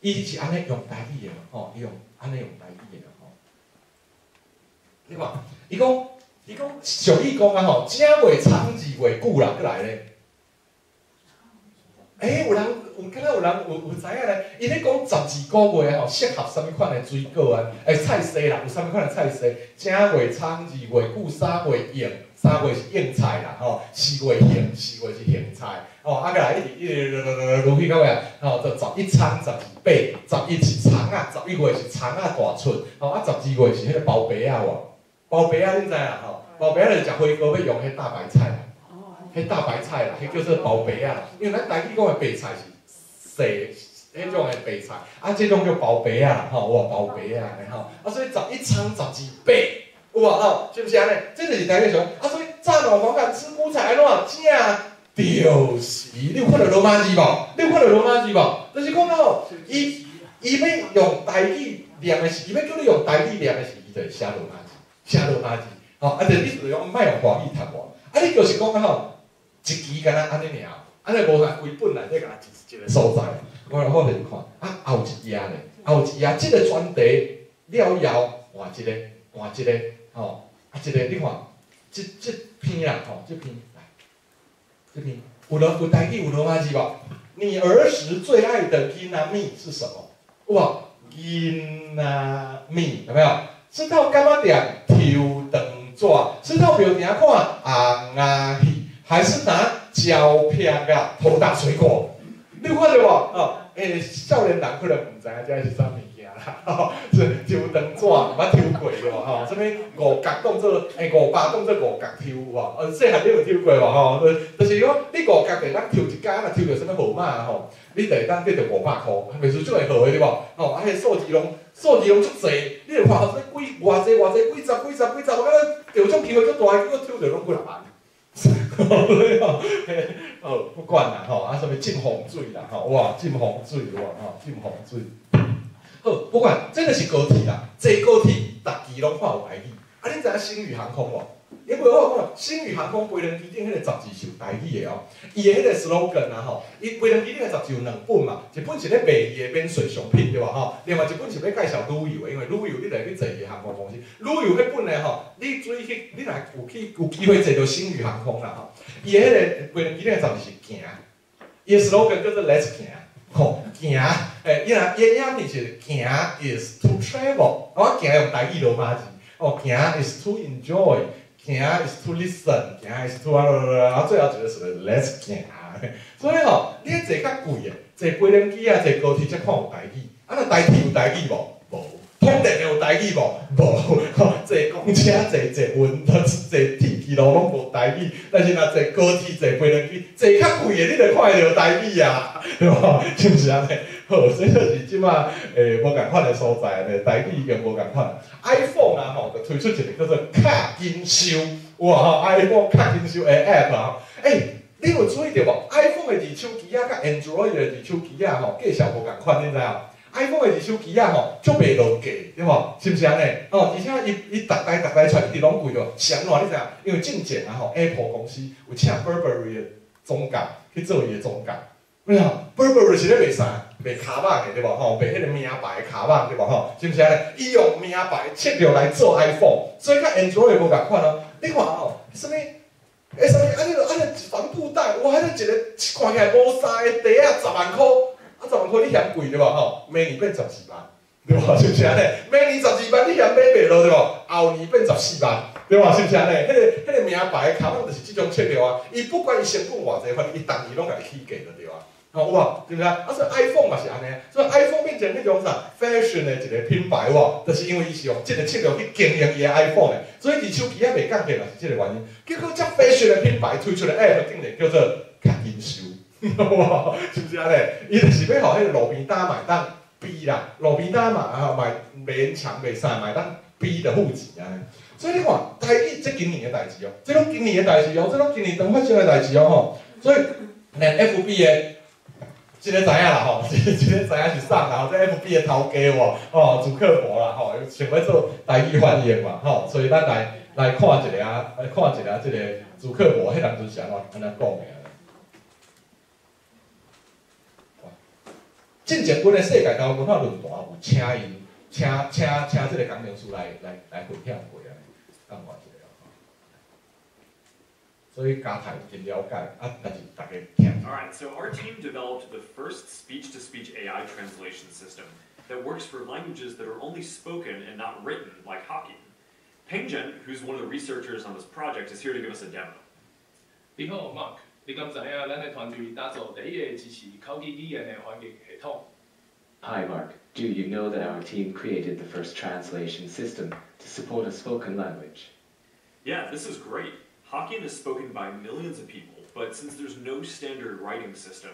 伊是按呢用台語的，吼，伊用按呢用台語的，吼。你看，伊講，伊講俗語講啊吼，正月蔥二月久啦，閣來咧。欸，有人有，敢若有人有有知影咧？伊咧講12個月吼，適合啥物款的水果啊？欸，菜色啦，有啥物款的菜色？正月蔥，二月久，三月應，三月是應菜啦，吼，四月杏，四月是杏菜，吼，啊，閣來一直一直落落落落去到尾啊，吼，就11蔥，12白，11是蔥仔，11月是蔥仔大出，吼，啊，12月是彼個包白仔無？包白仔恁知啦吼？包白仔就是食火鍋欲用彼大白菜啦。彼大白菜啦，彼叫做包白仔啦。因為咱台語講的白菜是細彼種的白菜，啊，這種叫包白仔啦，吼，有無包白仔按呢吼。啊，所以11蔥12白，有無吼？是毋是按呢？這就是台語上。啊，所以乍暖還寒吃菇菜按怎正著時？你有看著羅馬字無？你有看著羅馬字無？就是講吼，伊伊欲用台語念的是，伊欲叫你用台語念的是，伊就會寫羅馬字，寫羅馬字。吼，啊，就意思就是講，莫用華語讀無。啊，你就是講吼。一期敢若按呢爾，按呢無啥規本內底敢若一一个所在。我來我互你看，啊，後一頁咧，後一頁這個專題了以後換一個，換一個，吼，啊，這個你看，這這篇啦，吼，這篇來，這篇有羅有台語有羅馬字無？你兒時最愛的囡仔物是什麼？有無？囡仔物有沒有？是到柑仔店抽長紙，是到廟埕看紅仔戲。還是拿膠片啊投大水果，你有看著無？哦，欸，少年人可能毋知影這是啥物件啦，吼，是抽長紙，毋捌抽過對無？吼，啥物五角當做，欸，500當做五角抽有無？細漢你有抽過無？吼，就是講你五角會當抽一工，若抽著啥物號碼吼，你就會當得著500箍，袂輸足會號的對無？吼，啊，彼數字攏數字攏足濟，你就看啥物幾偌濟偌濟幾十幾十幾十，我感覺著獎機會足大，結果抽著攏幾若萬。哦，不管啦吼，啊，啥物浸風水啦吼，哇，浸風水哇吼，浸風水。好，不管，這就是高鐵啦，坐高鐵，逐期攏看有台語。啊，恁知影星宇航空無？因為我有講，星宇航空飛行機頂彼個雜誌是有台語的哦。伊的彼個 slogan 啊吼，伊飛行機頂的雜誌有兩本嘛，一本是咧賣伊的免稅商品對無吼，另外一本是欲介紹旅遊的，因為旅遊你著會去坐伊的航空公司。旅遊彼本呢吼，你注意去，你若有去有機會坐著星宇航空啦吼，伊的彼個飛行機頂的雜誌是行，伊的 slogan 叫做 Let's 行，吼行，欸，伊若伊的影片是行 is to travel，我行用台語羅馬字，哦行 is to enjoy。行 is to listen，行 is to 啊啊，最後一個是 Let's 行。所以吼，你坐較貴的，坐飛行機啊，坐高鐵才看有台語。啊，若台鐵有台語無？無。通電的有台語無？無。吼，坐公車、坐捷運、坐鐵機支路攏無台語，但是若坐高鐵坐飛輪機，坐較貴的你就看會著台語啊，對無？是毋是按呢？好，這就是這馬無仝款的所在咧，台語已經無仝款。iPhone 啊吼，就推出一個叫做較緊收，有無吼？iPhone 較緊收的 App 啊，欸，你有注意著無？iPhone 的二手機仔佮 Android 的二手機仔吼，價數無仝款，你知無？iPhone 的二手機仔吼，足袂落價，對無？是毋是按呢？吼，而且伊伊逐代逐代出來一直攏貴著，是按怎你知影？因為進前啊吼，Apple 公司有請 Burberry 的總監去做伊的總監。有影？Burberry 是咧賣啥？賣跤蠓的對無？吼，賣彼个名牌的跤蠓對無？吼，是毋是按呢？伊用名牌策略來做 iPhone，所以佮 Android 無仝款哦。你看吼，啥物？欸，啥物？啊，你啊，你帆布袋，哇，彼个一个看起來無啥的袋仔，十萬箍，啊，十萬箍你嫌貴對無？吼，明年變14萬，對無？是毋是按呢？明年十二萬你嫌買袂落對無？後年變14萬，對無？是毋是按呢？彼个名牌的跤蠓就是這種策略啊。伊不管伊成本偌濟，反正伊逐年攏共你起價就對啊。吼有無？對毋對？啊，所以 iPhone 嘛是按呢，所以 iPhone 變成彼種啥 fashion 的一個品牌喎，就是因為伊是用這個策略去經營伊的 iPhone 的，所以二手機仔袂降價嘛是這個原因。結果這 fashion 的品牌推出的 app 竟然叫做較緊收，有無？是毋是按呢？伊就是欲予彼個路邊攤嘛會當比啦，路邊攤嘛啊嘛勉強袂使嘛會當比著付錢按呢。所以你看，台語這今年的代誌哦，這攏今年的代誌哦，這攏今年剛發生的代誌哦吼。所以連 FB 的這個知影啦吼，這個知影是啥啦吼？這 FB 的頭家無吼，祖克伯啦吼，想欲做台語翻譯嘛吼，所以咱來看一下啊，來看一下這個祖克伯彼當陣是按怎按怎講的。進前阮的世界台灣文化論壇有請𪜶，請請請這個工程師來分享過啊，等我一下吼。所以嘉泰真了解，啊，但是大家聽。 All right, so our team developed the first speech-to-speech AI translation system that works for languages that are only spoken and not written, like Hokkien. Peng Zhen, who's one of the researchers on this project, is here to give us a demo. 你好，Mark。你敢知影咱的團隊打造第一个支持口語語言的翻譯系統？ Hi, Mark. Do you know that our team created the first translation system to support a spoken language? Yeah, this is great. Hokkien is spoken by millions of people, but since there's no standard writing system,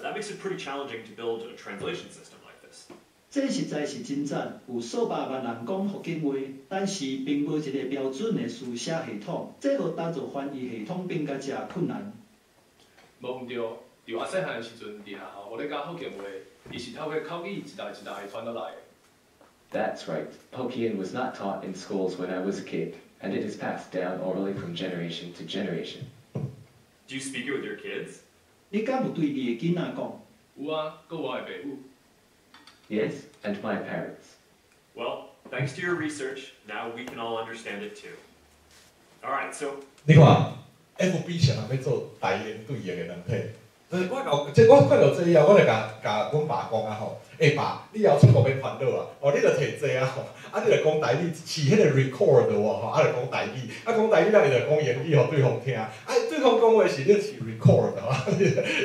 that makes it pretty challenging to build a translation system like this. 這實在是真讚，有數百萬人講福建話，但是並無一个標準的書寫系統，這予打造翻譯系統變甲誠困難。無毋對，佇我細漢的時陣，佇學校有咧教福建話，伊是透過口語一代一代傳落來的。 That's right. Hokkien was not taught in schools when I was a kid, and it is passed down orally from generation to generation. Do you speak it with your kids? 你敢有對你的囡仔講？有啊，閣我的爸母。 Yes, and my parents. Well, thanks to your research, now we can all understand it too. All right, so 你看，FB 啥人欲做台英對譯的軟體？就是我𠢕，這我看著這以後，我就共共阮爸講啊吼，欸爸，你以後出國免煩惱啊，哦，你就提這啊吼，啊你就講台語，試彼個 record 無吼，啊就講台語，啊講台語了伊就講英語予對方聽，啊對方講話是你試 record 啊，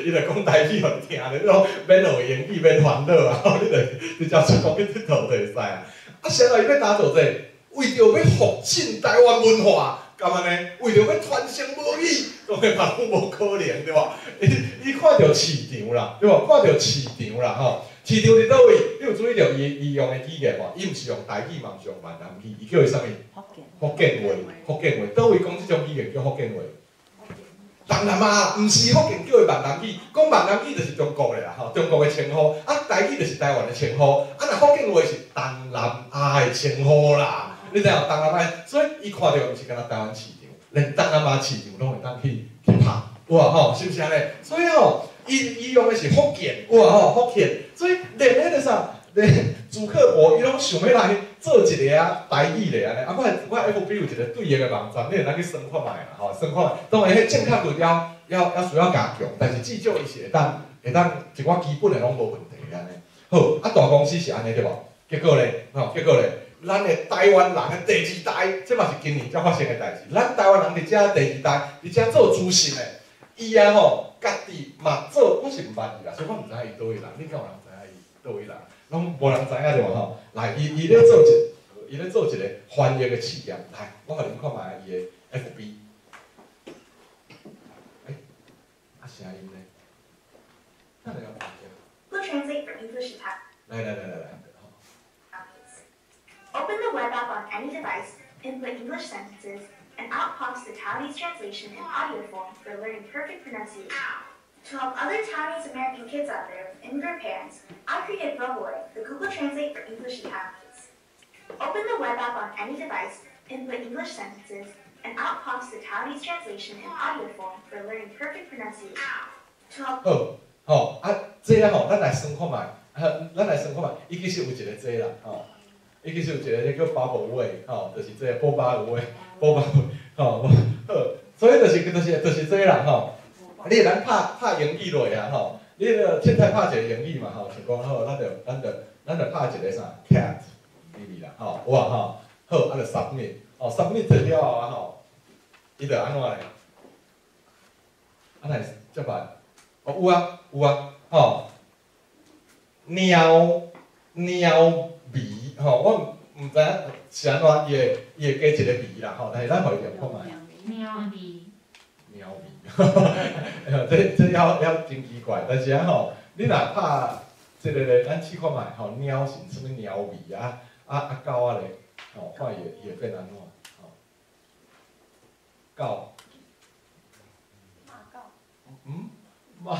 伊就講台語予你聽咧，你攏免學英語，免煩惱啊，你就直接出國去𨑨迌就會使啊。啊，啥人伊欲打造這個？為著欲復振台灣文化。敢按呢？為著欲傳承母語，當然嘛攏無可能對無？伊伊看著市場啦，對無？看著市場啦吼，市場佇佗位？你有注意著伊伊用的語言無？伊毋是用台語嘛，毋是用閩南語，伊叫伊啥物？福建話，福建話。佗位講這種語言叫福建話？東南亞，毋是福建叫伊閩南語，講閩南語就是中國的啦吼，中國的稱呼。啊，台語就是台灣的稱呼。啊，若福建話是東南亞的稱呼啦。你知影東南亞，所以伊看著毋是干焦台灣市場，連東南亞市場攏會當去去拍，有無吼？是毋是按呢？所以吼，伊伊用的是福建，有無吼？福建，所以連彼個啥，連祖克伯伊攏想欲來做一个啊台語咧按呢。啊，我 FB 有一個對譯的網站，你會當去算看覓啦吼，算看覓。當然，彼正確度了猶需要加強，但是至少伊是會當一寡基本的攏無問題按呢。好，啊大公司是按呢對無？結果咧，吼，結果咧。咱的台灣人的第二代，這嘛是今年才發生的代誌。咱台灣人佇遮第二代，佇遮做資訊的，伊啊吼，家己嘛做，我是毋捌伊啦，所以我毋知影伊佗位人。你敢有人知影伊佗位人？攏無人知影對無吼？來，伊咧做一個翻譯的試驗，來，我予恁看覓伊的 FB。pops the Taiwanese translation in audio form for learning perfect pronunciation. To help other Taiwanese American kids out there with immigrant parents, I created Bubbleway, the Google Translate for English and Taiwanese. Open the web app on any device, input English sentences, and out pops the Taiwanese translation in audio form for learning perfect pronunciation. To help 好，吼啊，這個吼，咱來算看覓，咱來算看覓，伊其實有一個這啦，吼，伊其實有一個這叫 Bubble 話，吼，就是這個波巴話，波巴話，吼，好，所以就是這啦，吼，你會當拍拍英語落啊，吼，你著凊彩拍一個英語嘛，吼，像講好，咱就拍一個啥 cat 入去啦，吼，有啊，吼，好，啊就 submit，哦，submit 了後啊，吼，伊就按怎咧？啊，若會這擺？哦，有啊，有啊，吼，貓貓味，吼，我毋知影是按怎，伊會加一個味啦，吼，但是咱予伊念看覓。貓味。貓味，這猶真奇怪，但是啊吼，你若拍這個咧，咱試看覓，吼，貓是啥物貓味啊？啊啊狗仔咧，吼，看伊會變按怎？吼，狗。馬狗。嗯？馬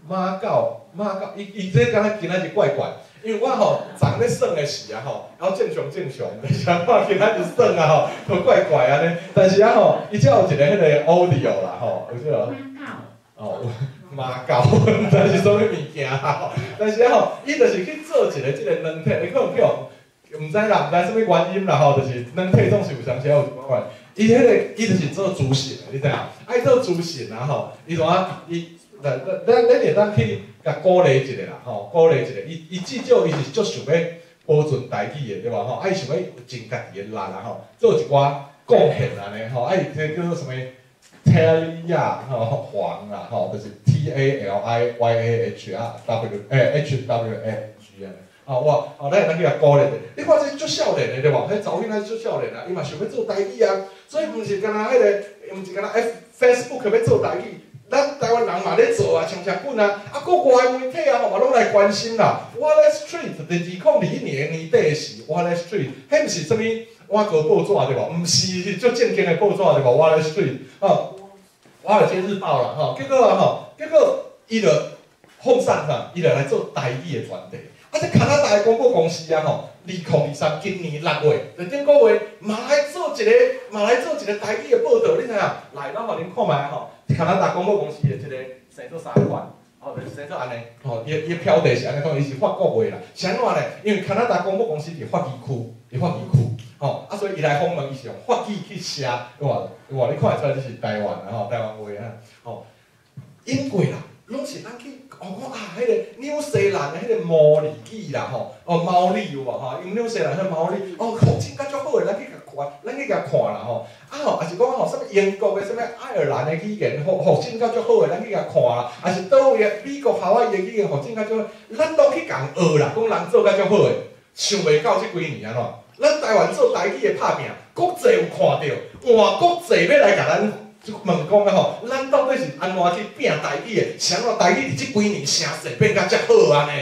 馬狗馬狗，伊這敢若今仔日怪怪，因為我吼昨咧耍的時啊吼，猶正常正常，但是啊看今仔日耍啊吼，都怪怪按呢。但是啊吼，伊才有一個彼個 audio 啦吼，有這個。哦，馬狗，毋知是啥物物件啦吼。但是啊吼，伊就是去做一個這個軟體，伊可能去予，毋知啦，毋知啥物原因啦吼，就是軟體總是有當時有一寡怪。伊彼個伊就是做資訊的，你知影？啊，伊做資訊啊吼，伊怎啊伊。咱會當去共鼓勵一下啦，吼，鼓勵一下。伊至少伊是足想欲保存台語的，對無吼？啊，伊想欲盡家己的力啦，吼，做一寡貢獻按呢，吼。啊，伊這叫做啥物？Taliyah 吼，黃啦，吼，就是 Taliyah 啊，W 欸 HWANG 按呢。吼，我哦，咱會當去共鼓勵者。你看這足少年的對無？彼查某囡仔足少年啊，伊嘛想欲做台語啊，所以毋是干焦彼個，毋是干焦 Facebook 欲做台語。咱台灣人嘛咧做啊，像啥滾啊，啊，國外的媒體啊，吼嘛攏來關心啦。Wall Street 佇2021年年底的時，Wall Street，彼毋是啥物碗糕報紙對無？毋是足正經的報紙對無？Wall Street，吼，華爾街日報啦，吼，結果啊吼，結果伊就放送啥，伊就來做台語的專題。啊，這加拿大的廣播公司啊，吼，2023今年6月，就頂個月嘛來做一個，嘛來做一個台語的報導，你知影？來，咱予恁看覓吼。加拿大廣播公司的這個生做啥款？吼，就是生做按呢，吼，伊的標題是按呢講，伊是法國話啦。是按怎咧？因為加拿大廣播公司佇法語區，佇法語區，吼，啊，所以伊來訪問，伊是用法語去寫，哇哇，你看會出來這是台灣啊，吼，台灣話啊，吼，英國啦，攏是咱去，哦，講啊，彼個紐西蘭的彼個毛利語啦，吼，哦，毛利有無吼？因紐西蘭彼個毛利，哦，復振甲足好的，咱去共看，咱去共看啦，吼。啊吼，抑是講吼，啥物英國的、啥物愛爾蘭的語言，復復振甲足好的，咱去共看啦。抑是佗位的美國夏威夷的語言復振甲足好，咱攏去共學啦，講人做甲足好的，想袂到這幾年按怎？咱台灣做台語的拍拼，國際有看著，換國際欲來共咱問講啊吼，咱到底是按怎去拼台語的？是按怎台語佇這幾年聲勢變甲遮好按呢？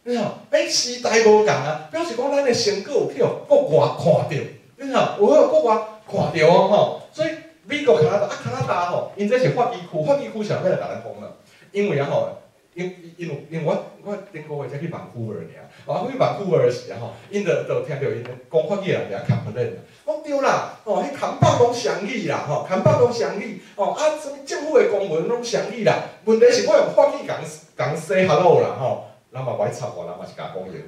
你吼，欸，時代無仝啊，表示講咱的成果有去予國外看著，你吼，有去予國外看著哦吼。所以美國、加拿大啊，加拿大吼，𪜶這是法語區，法語區啥物來共咱訪問？因為啊吼，因我頂個月才去 Vancouver 爾，我去 Vancouver 的時啊吼，𪜶就聽著𪜶講法語的人佇遐 complain 啦，講對啦，吼，彼看板攏雙語啦，吼，看板攏雙語，吼，啊，啥物政府的公文攏雙語啦，問題是我用法語共 say hello 啦，吼，人嘛無愛插我，人嘛是共講英語，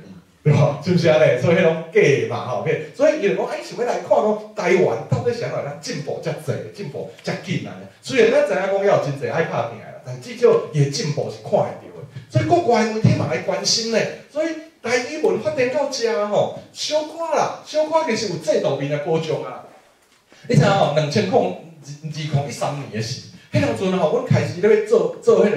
對無？是毋是按呢？所以彼攏假的嘛，吼，所以伊就講，欸，想欲來看講台灣到底是按怎會進步遮濟，進步遮緊按呢？雖然咱知影講猶有真濟愛拍拼的啦，但至少伊的進步是看會著的。所以國外媒體嘛來關心咧，所以台語文發展到遮吼，小可啦，小可其實有制度面的保障啊。你知影吼？2013年的時，彼當陣吼，阮開始咧欲做做彼個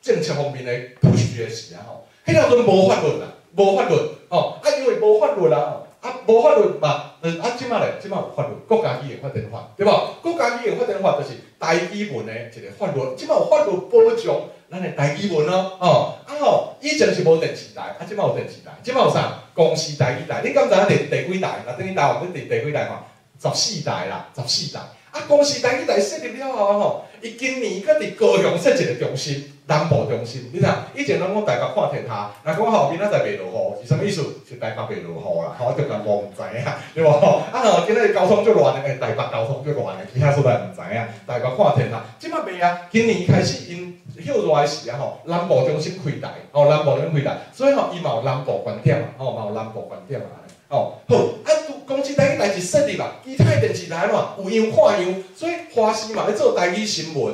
政策方面的 push 的時啊吼，彼當陣無法律啦，無法律吼，啊因為無法律啦，啊無法律嘛，啊這馬咧，這馬有法律，國家語言發展法，對無？國家語言發展法就是台語文的一個法律，這馬有法律保障咱的台語文咯，吼，啊吼，以前是無電視台，啊這馬有電視台，這馬有啥？公視台語台，你敢知影佇第幾台？若等於台灣，你佇第幾台看？14台啦，十四台。啊，啊，公視台語台設立了後吼，伊今年閣佇高雄設一個中心，南部中心。你睇，以前攏講台北看天下，若講後面仔在袂落雨，是啥物意思？是台北袂落雨啦，吼，中南部毋知影，對無？啊吼，今仔日交通足亂的，欸，台北交通足亂的，其他所在毋知影。台北看天下，這擺袂啊，今年開始𪜶歇熱的時啊吼，南部中心開台，吼，南部中心開台，所以吼，伊嘛有南部觀點啊，吼，嘛有南部觀點啊。哦，好，啊，公視台語台一設立啊，其他的電視台嘛有樣看樣，所以華視嘛咧做台語新聞，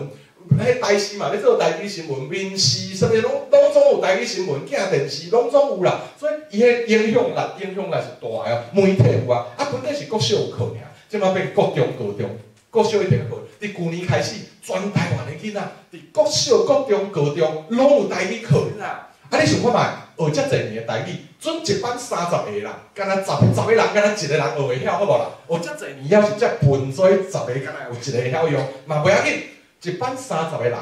彼台視嘛咧做台語新聞，民視啥物攏總有台語新聞，鏡電視攏總有啦，所以伊彼影響力影響力是大的哦，媒體有啊，啊本底是國小有課爾，這擺變國中、高中，國小一定課，佇舊年開始，全台灣的囡仔，佇國小、國中、高中攏有台語課啦。啊！你想看覓？學遮濟年的台語，準一班30個人，敢若十個人，敢若一個人學會曉，好無啦？學遮濟年猶是遮笨，所以十個敢若有一個會曉用，嘛袂要緊。一班30個人，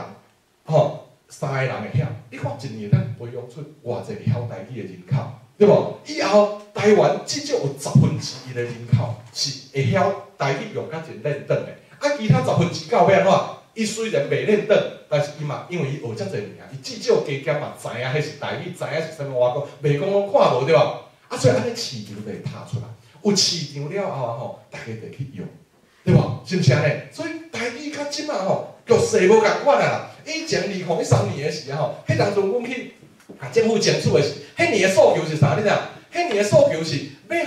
吼，三個人會曉。你看一年會當培養出偌濟會曉台語的人口，對無？以後台灣至少有1/10的人口是會曉台語用甲真輪轉的，啊，其他9%欲按怎？伊雖然袂輪轉，但是伊嘛因為伊學遮濟年啊，伊至少加減嘛知影彼是台語，知影是啥物外國，袂講攏看無對無？啊，所以按呢市場就會拍出來，有市場了後吼，大家就去用，對無？是毋是按呢？所以台語較這馬吼，局勢無仝款啊啦。以前2013年的時吼，彼當陣阮去共政府爭取的是，彼年的訴求是啥？你知影？彼年的訴求是欲予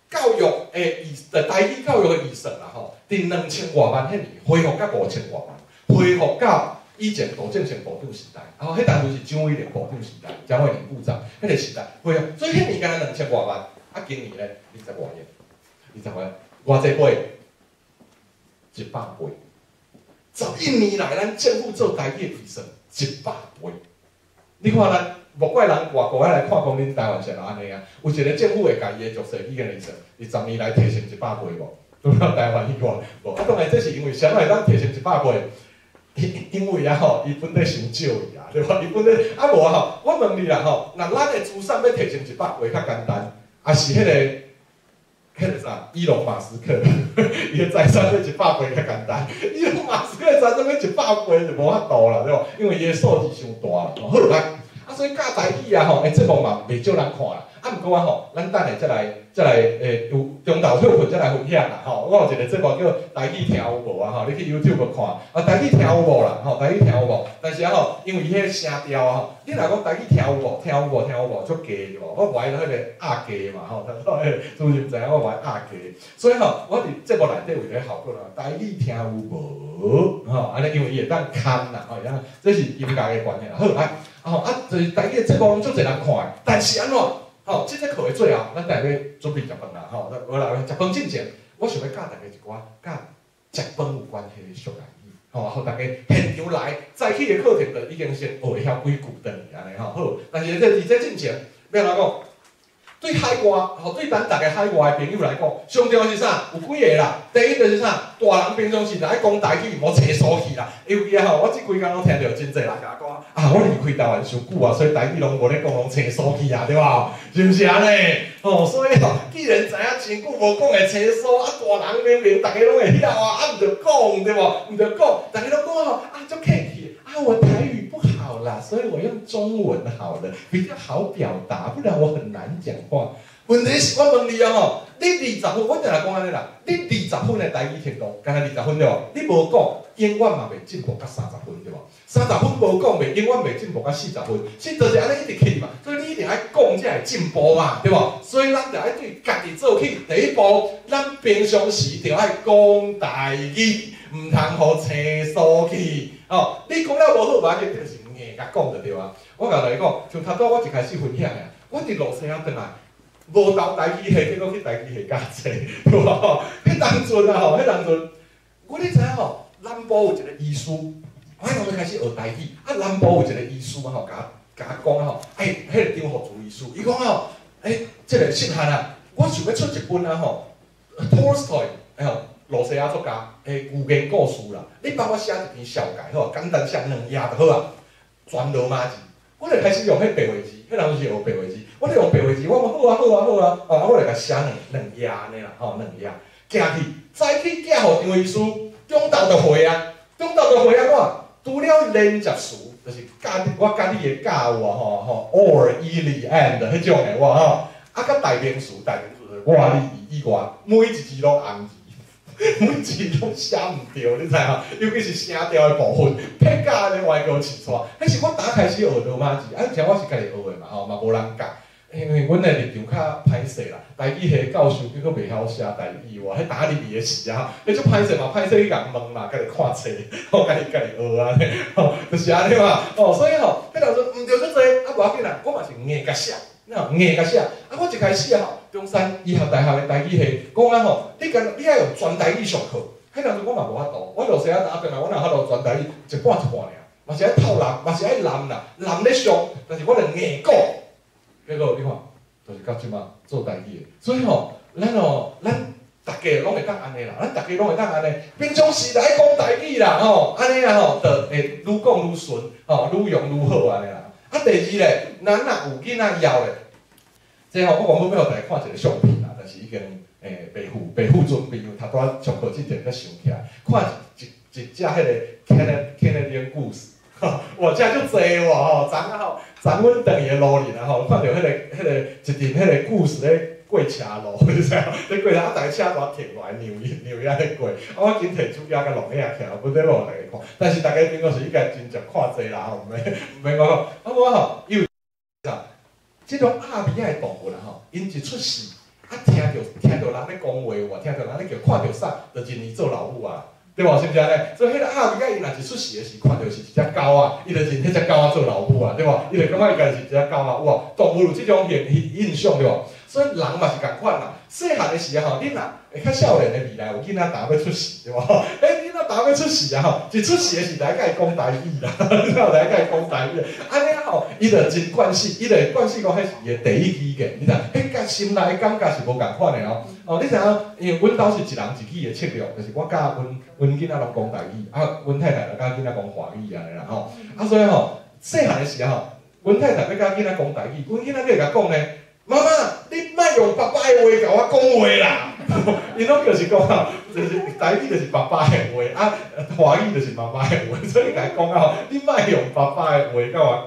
教育的預，台語教育的預算啦吼，佇2000外萬彼年恢復到5000外萬，恢復到以前杜正勝部長時代，啊，彼當陣是蔣偉寧部長時代，蔣偉寧部長彼個時代恢復，所以彼年敢若2000外萬，啊，今年咧20外億，20外億，偌濟倍？100倍。11年來，咱政府做台語的預算100倍，你看咱。莫怪人外國來看講恁台灣是按呢啊，有一個政府會共伊的弱勢語言預算，佇10年來提升100倍無？除了台灣以外，無。啊，當然這是因為啥物會當提升100倍？因為啊吼，伊本底傷少去啊，對無？伊本底啊無吼，我問你啦吼，若咱的資產欲提升100倍較簡單，抑是彼個啥，伊隆馬斯克，伊的財產欲100倍較簡單，伊隆馬斯克的財產欲100倍就無法度啦，對無？因為伊的數字傷大啦。好來。啊，所以教台語啊吼，節目嘛袂少人看啦。啊，毋過啊吼，咱等下才來有中晝歇睏才來分享啦吼。我有一個節目叫台語聽有無啊吼，你去 YouTube 看啊，台語聽有無啦吼，台語聽有無？但是啊吼，因為伊彼個聲調啊吼，你若講台語聽有無？聽有無？聽有無？足假對無？我無愛彼個壓假嘛吼，頭拄彼個主持人知影我無愛壓假，所以吼，我佇節目內底為著效果啦，台語聽有無？吼，按呢因為伊會當牽啦吼，這是音樂的關係啦。好來。吼啊，就是台語的節目攏足濟人看的，但是按怎？吼，這節課的最後，咱等下欲準備食飯啦，吼，無啦，食飯進前，我想欲教大家一寡佮食飯有關係的俗語，吼，予大家現場來早起的課程就已經先學會曉幾句轉去按呢吼，好。但是這佇這進前，欲按怎講？對海外，吼，對咱逐个海外的朋友來講，上重要是啥？有幾个啦。第一就是啥？大人平常時就愛講台語，莫生疏去啦。尤其吼，我這幾工攏聽著真濟人共我講啊，我離開台灣傷久啊，所以台語攏無咧講，攏生疏去啊，對無？是毋是按呢？吼，所以吼，既然知影真久無講會生疏，啊，大人明明逐个攏會曉啊，啊，毋著講對無？毋著講，逐个攏講吼，啊，足客氣，啊，我台語不好啦，所以我用中文好了，比較好表達，不然我很難講話。問題是我問你啊吼，你20分，我定定講按呢啦，你20分的台語程度，敢若20分對無？你無講，永遠嘛袂進步到30分對無？30分無講，袂永遠袂進步到40分，是就是按呢一直去嘛。所以你一定愛講才會進步嘛，對無？所以咱就愛對家己做起第一步，咱平常時就愛講台語，毋通予生疏去。哦，你講了無好，無要緊，就是硬共講就對啊。我共大家講，像頭拄我一開始分享的，我佇露西亞轉來。無投台語系，結果去台語系教冊，對無？彼當陣啊吼，彼當陣，我你知影吼，南部有一個醫師，我彼當陣開始學台語，啊，南部有一個醫師吼，共我講吼，欸，彼個張福柱醫師，伊講吼，欸，這個細漢啊，我想欲出一本啊吼，托爾斯泰，欸吼，露西亞作家的寓言故事啦，你幫我寫一篇紹介好，簡單寫兩頁就好啊，全羅馬字。我就開始用彼白話字，彼當陣是學白話字，我就用白話字，我講好啊好啊好啊，啊，我就共寫兩頁按呢啦，吼，兩頁，寄去，早起寄予张医师，中昼就回啊，中昼就回啊，我除了连接词，就是佮我佮你的佮有吼吼，or、e、and 彼種的我吼，啊，佮代名詞，代名詞就是我、你、伊以外，每一字攏紅字，每一字攏寫毋對，你知影？尤其是聲調的部分，撇甲按呢歪高刺錯。彼是我打開始學羅馬字，啊，而且我是家己學的嘛，吼，嘛無人教。因為阮的立場較歹勢啦，台語系教授結果袂曉寫台語哇，彼當入去的時啊，彼足歹勢嘛，歹勢去共問嘛，家己看冊，吼，家己家己學按呢，吼，就是按呢嘛，吼，所以吼，彼老師毋對足濟，啊無要緊啦，我嘛是硬共寫，你吼硬共寫，啊，我一開始啊吼，中山醫學大學的台語系講啊吼，你敢你愛用全台語上課，彼當陣我嘛無法度，我落西啊打轉來，我哪有法度全台語一半一半爾，嘛是愛透人，嘛是愛難啦，難咧上，但是我就硬講。結果你看，就是到這馬做台語的，所以吼，咱吼，咱逐家攏會當按呢啦，咱逐家攏會當按呢。平常時就愛講台語啦，吼，按呢啊吼，就會愈講愈順，吼，愈用愈好按呢啦。啊，第二咧，咱若有囡仔枵咧，這吼，我原本欲予大家看一個相片啦，但是已經袂赴準備，因為頭拄仔上課之前才想起來，看一一隻彼個 Canadian goose。哇，遮足濟喎吼，昨昏吼，昨阮轉去的路裡啦吼，看著彼個一陣彼個 goose 咧過車路，你知影？咧過啊，逐个車煞停落來讓伊讓伊按呢過，啊，我緊提手機共錄影起來，本底欲予大家看，但是大家平常時應該真正看濟啦吼，毋免毋免講吼。啊，我吼伊有啥？這種鴨味仔的動物啦吼，𪜶一出世，啊，聽著聽著人咧講話有無？聽著人咧叫，看著啥，就認伊做老母啊。對無？是毋是按呢？所以彼個鴨味仔，伊若一出世的時，看著是一隻狗仔，伊就認彼隻狗仔做老母啊，對無？伊就感覺伊家己是一隻狗仔，有無？動物有這種現印象對無？所以人嘛是仝款啦。細漢的時吼，你若會較少年的未來有囡仔逐欲出世，對無？欸，囡仔逐欲出世啊吼，一出世的時，來共伊講台語啦，你知無？來共伊講台語，按呢吼，伊就真慣勢，伊就會慣勢講彼是伊的第一語言，你知？彼佮心內的感覺是無仝款的哦。哦，你知影？因為阮兜是一人一語的策略，就是我佮阮阮囡仔攏講台語，啊，阮太太就佮囡仔講華語按呢啦吼。啊，所以吼，細漢的時吼，阮太太欲佮囡仔講台語，阮囡仔閣會共講呢，媽媽，你莫用爸爸的話共我講話啦。𪜶攏就是講啊，就是台語就是爸爸的話，啊，華語就是媽媽的話，所以共伊講啊吼，你莫用爸爸的話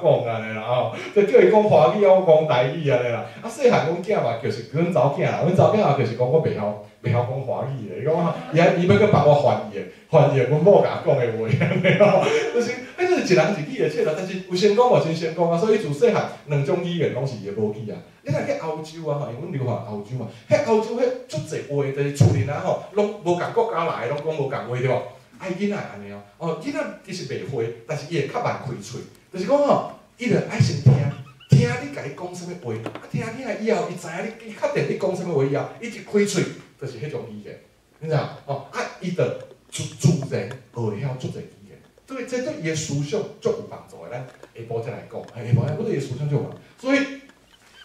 共我講按呢啦吼，就叫伊講華語，我講台語按呢啦。啊，細漢阮囝嘛，就是阮查某囝啦，阮查某囝嘛就是講我袂曉袂曉講華語的，伊講伊伊欲閣幫我翻譯，翻譯阮某共我講的話按呢吼，就是彼就是一人一語的策略，但是有成功嘛真成功啊，所以自細漢兩種語言攏是伊的母語啊。你若去歐洲啊吼，因為阮留學歐洲嘛，彼歐洲彼足濟話，就是厝裡啊吼，攏無仝國家來的，攏講無仝話對無？啊，伊囡仔會按呢哦，哦，囡仔其實袂會，但是伊會較慢開喙，就是講吼，伊就愛先聽，聽你共伊講啥物話，啊，聽聽以後，伊知影你，伊確定你講啥物話以後，伊一開喙就是彼種語言，你知影？哦，啊，伊就自自然學會曉足濟語言，對，這對伊的思想足有幫助的。咱下晡再來講，下晡我對伊的思想足有幫助，所以。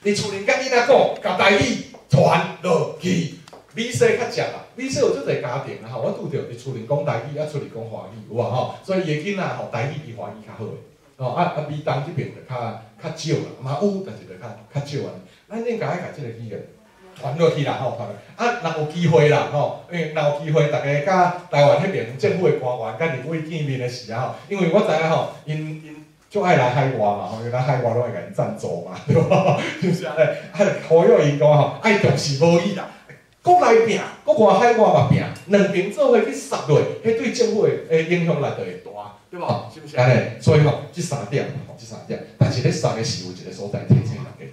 佇厝裡佮囡仔講，共台語傳落去。美西較捷啦，美西有足濟家庭啊吼，我拄著佇厝裡講台語，啊出去講華語，有無吼？所以伊的囡仔吼，台語比華語較好的。吼啊啊，美東這邊就較較少啦，嘛有，但是就較較少按呢。咱應該愛共這個語言傳落去啦吼，傳落。啊，若有機會啦吼，因為若有機會，逐家佮台灣彼邊政府的官員佮立委見面的時啊吼，因為我知影吼，𪜶𪜶足愛來海外嘛吼，因為咱海外攏會共𪜶贊助嘛，對無？是毋是按呢？啊，呼籲𪜶講吼，愛重視母語啦，國內拼，國外海外嘛拼，兩邊做伙去殺落，彼對政府的影響力就會大，對無？是毋是按呢？所以吼，這三點吼，這三點，但是咧殺的時有一個所在提醒大家，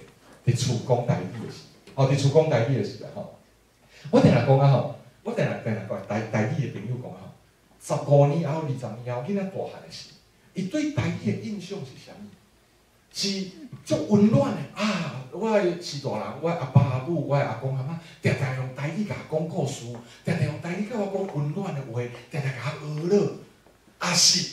佇厝講台語的時，吼，佇厝講台語的時啊吼，我定定講啊吼，我定定定定講台台語的朋友講吼，15年後、20年後，囡仔大漢的時。伊對台語的印象是啥物？是足溫暖的啊！我的序大人，我的阿爸阿母，我的阿公阿嬤，定定用台語共我講故事，定定用台語共我講溫暖的話，定定共我學樂。抑是，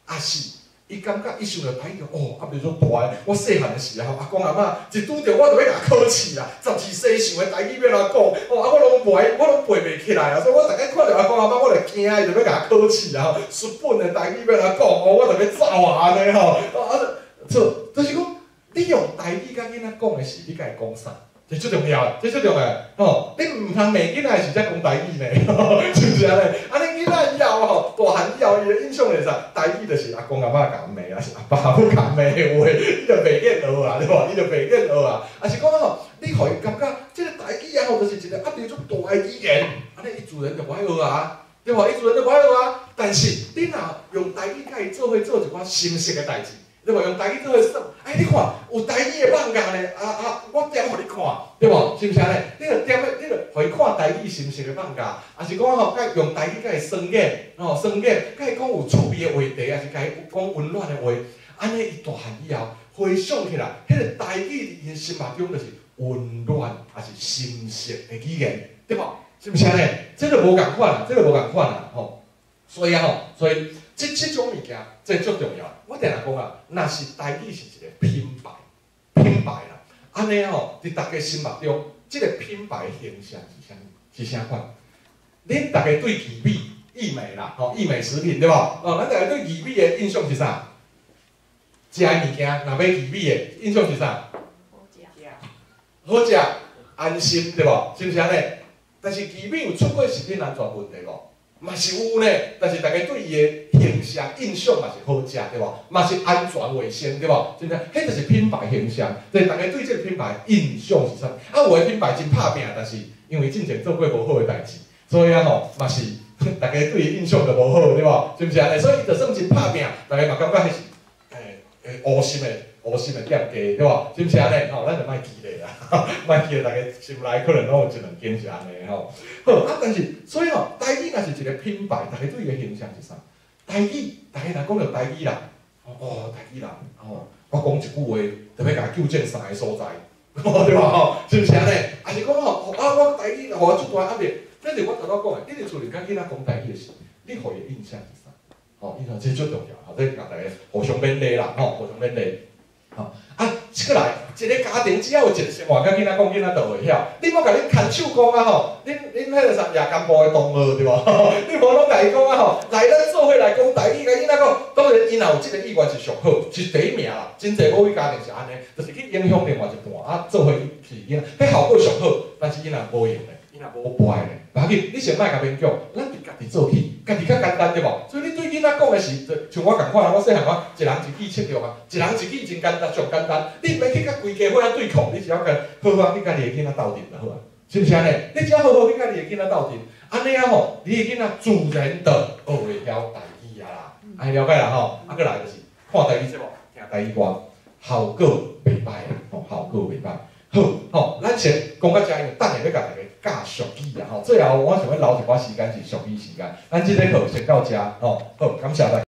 抑是，伊感覺伊想著台語哦，壓力足大的。我細漢的時候，阿公阿嬤一拄著我就欲共考試啊，十二生肖的台語欲按怎講？哦，啊，我攏袂，我攏背袂起來啊，所以我逐擺看著阿公阿嬤，我就驚伊就欲共考試啊。書本的台語欲按怎講？哦，我就欲走啊按呢吼。啊，做，就是講，你用台語共囡仔講的時，你共伊講啥？這足重要，這足重要吼！你毋通罵囡仔時才講台語呢，是毋是按呢？按呢囡仔以後吼，大漢以後伊的印象就是啥？台語就是阿公阿嬤共罵，抑是阿爸阿母共罵的話，伊就袂願學啊，對無？伊就袂願學啊。抑是講吼，你予伊感覺這個台語啊吼，就是一個壓力足大的語言，按呢伊自然就無愛學啊，對無？伊自然就無愛學啊。但是你若用台語共伊做伙做一寡心色的代誌。對無？用台語做伙耍，哎，你看有台語的艋舺呢，啊啊，我點予你看，對無？是毋是按呢？你著點咧，你著予伊看台語心色的艋舺，抑是講吼，共用台語共伊耍言，吼耍言，共伊講有趣味的話題，抑是共伊講溫暖的話，按呢伊大漢以後回想起來，彼個台語佇伊的心目中就是溫暖，抑是心色的語言，對無？是毋是按呢？這就無仝款啦，這就無仝款啦，吼。所以啊吼，所以。這種物件，這足重要。我定定講啊，若是台語是一個品牌，品牌啦，按呢吼，佇大家心目中，這個品牌形象是啥物？是啥款？恁大家對義美、義美啦，吼，義美食品對無？哦，咱大家對義美的印象是啥？食的物件，若買義美的印象是啥？好食。好食，安心對無？是毋是按呢？但是義美有出過食品安全問題無？嘛是有呢，但是大家對伊的形象印象嘛是好食，對無？嘛是安全衛生，對無？真正，彼就是品牌形象，就是大家對這個品牌印象是啥？啊，有的品牌真拍拚，但是因為進前做過無好的代誌，所以啊吼，嘛是大家對伊印象就無好，對無？是毋是按呢？所以伊就算真拍拚，大家嘛感覺彼是烏心的店家，對無？是毋是按呢？吼，咱就莫記咧啦，莫記咧，大家心內可能攏有一兩間是按呢吼。好啊，但是所以吼，台語若是一個品牌，大家對伊的形象是啥？台語，大家若講著台語啦，哦，台語人，吼，我講一句話，就欲共糾正三个所在，對無？吼，是毋是按呢？抑是講吼，啊，我台語予我足大壓力，這是我頭拄講的，你佇厝裡佮囡仔講台語的時，你予伊的印象是啥？吼，印象這足重要，吼，這共大家互相勉勵啦，吼，互相勉勵。吼，啊，過來，一個家庭只要有一個生活，佮囡仔講，囡仔就會曉。你莫共恁牽手講啊吼，恁彼個啥夜間部的同學對無？你無攏共伊講啊吼，來咱做伙來講台語，共囡仔講，當然𪜶若有這個意願是上好，是第一名啦。真濟母語家庭是按呢，就是去影響另外一半，啊，做伙去囡仔，彼效果上好，但是𪜶若無閒咧，𪜶若無陪咧，無要緊，你先莫共勉強，咱佇家己做起，家己較簡單對無？所以你對囡仔講的時，像我仝款，我細漢我一人一句七六啊，一人一句真簡單，上簡單。你毋免去佮規家伙仔對抗，你只要共好好去佮你的囡仔鬥陣就好啊，是毋是按呢？你只要好好去佮你的囡仔鬥陣，按呢啊吼，你的囡仔自然就學會曉台語啊啦，按呢了解啦吼。啊，閣來就是看台語節目，聽台語歌，效果袂歹啊，吼，效果袂歹。好，吼，咱先講到遮，因為等下欲共大家教俗語啊，吼，最後我想欲留一寡時間是俗語時間，咱這節課先到遮，吼，好，感謝大家。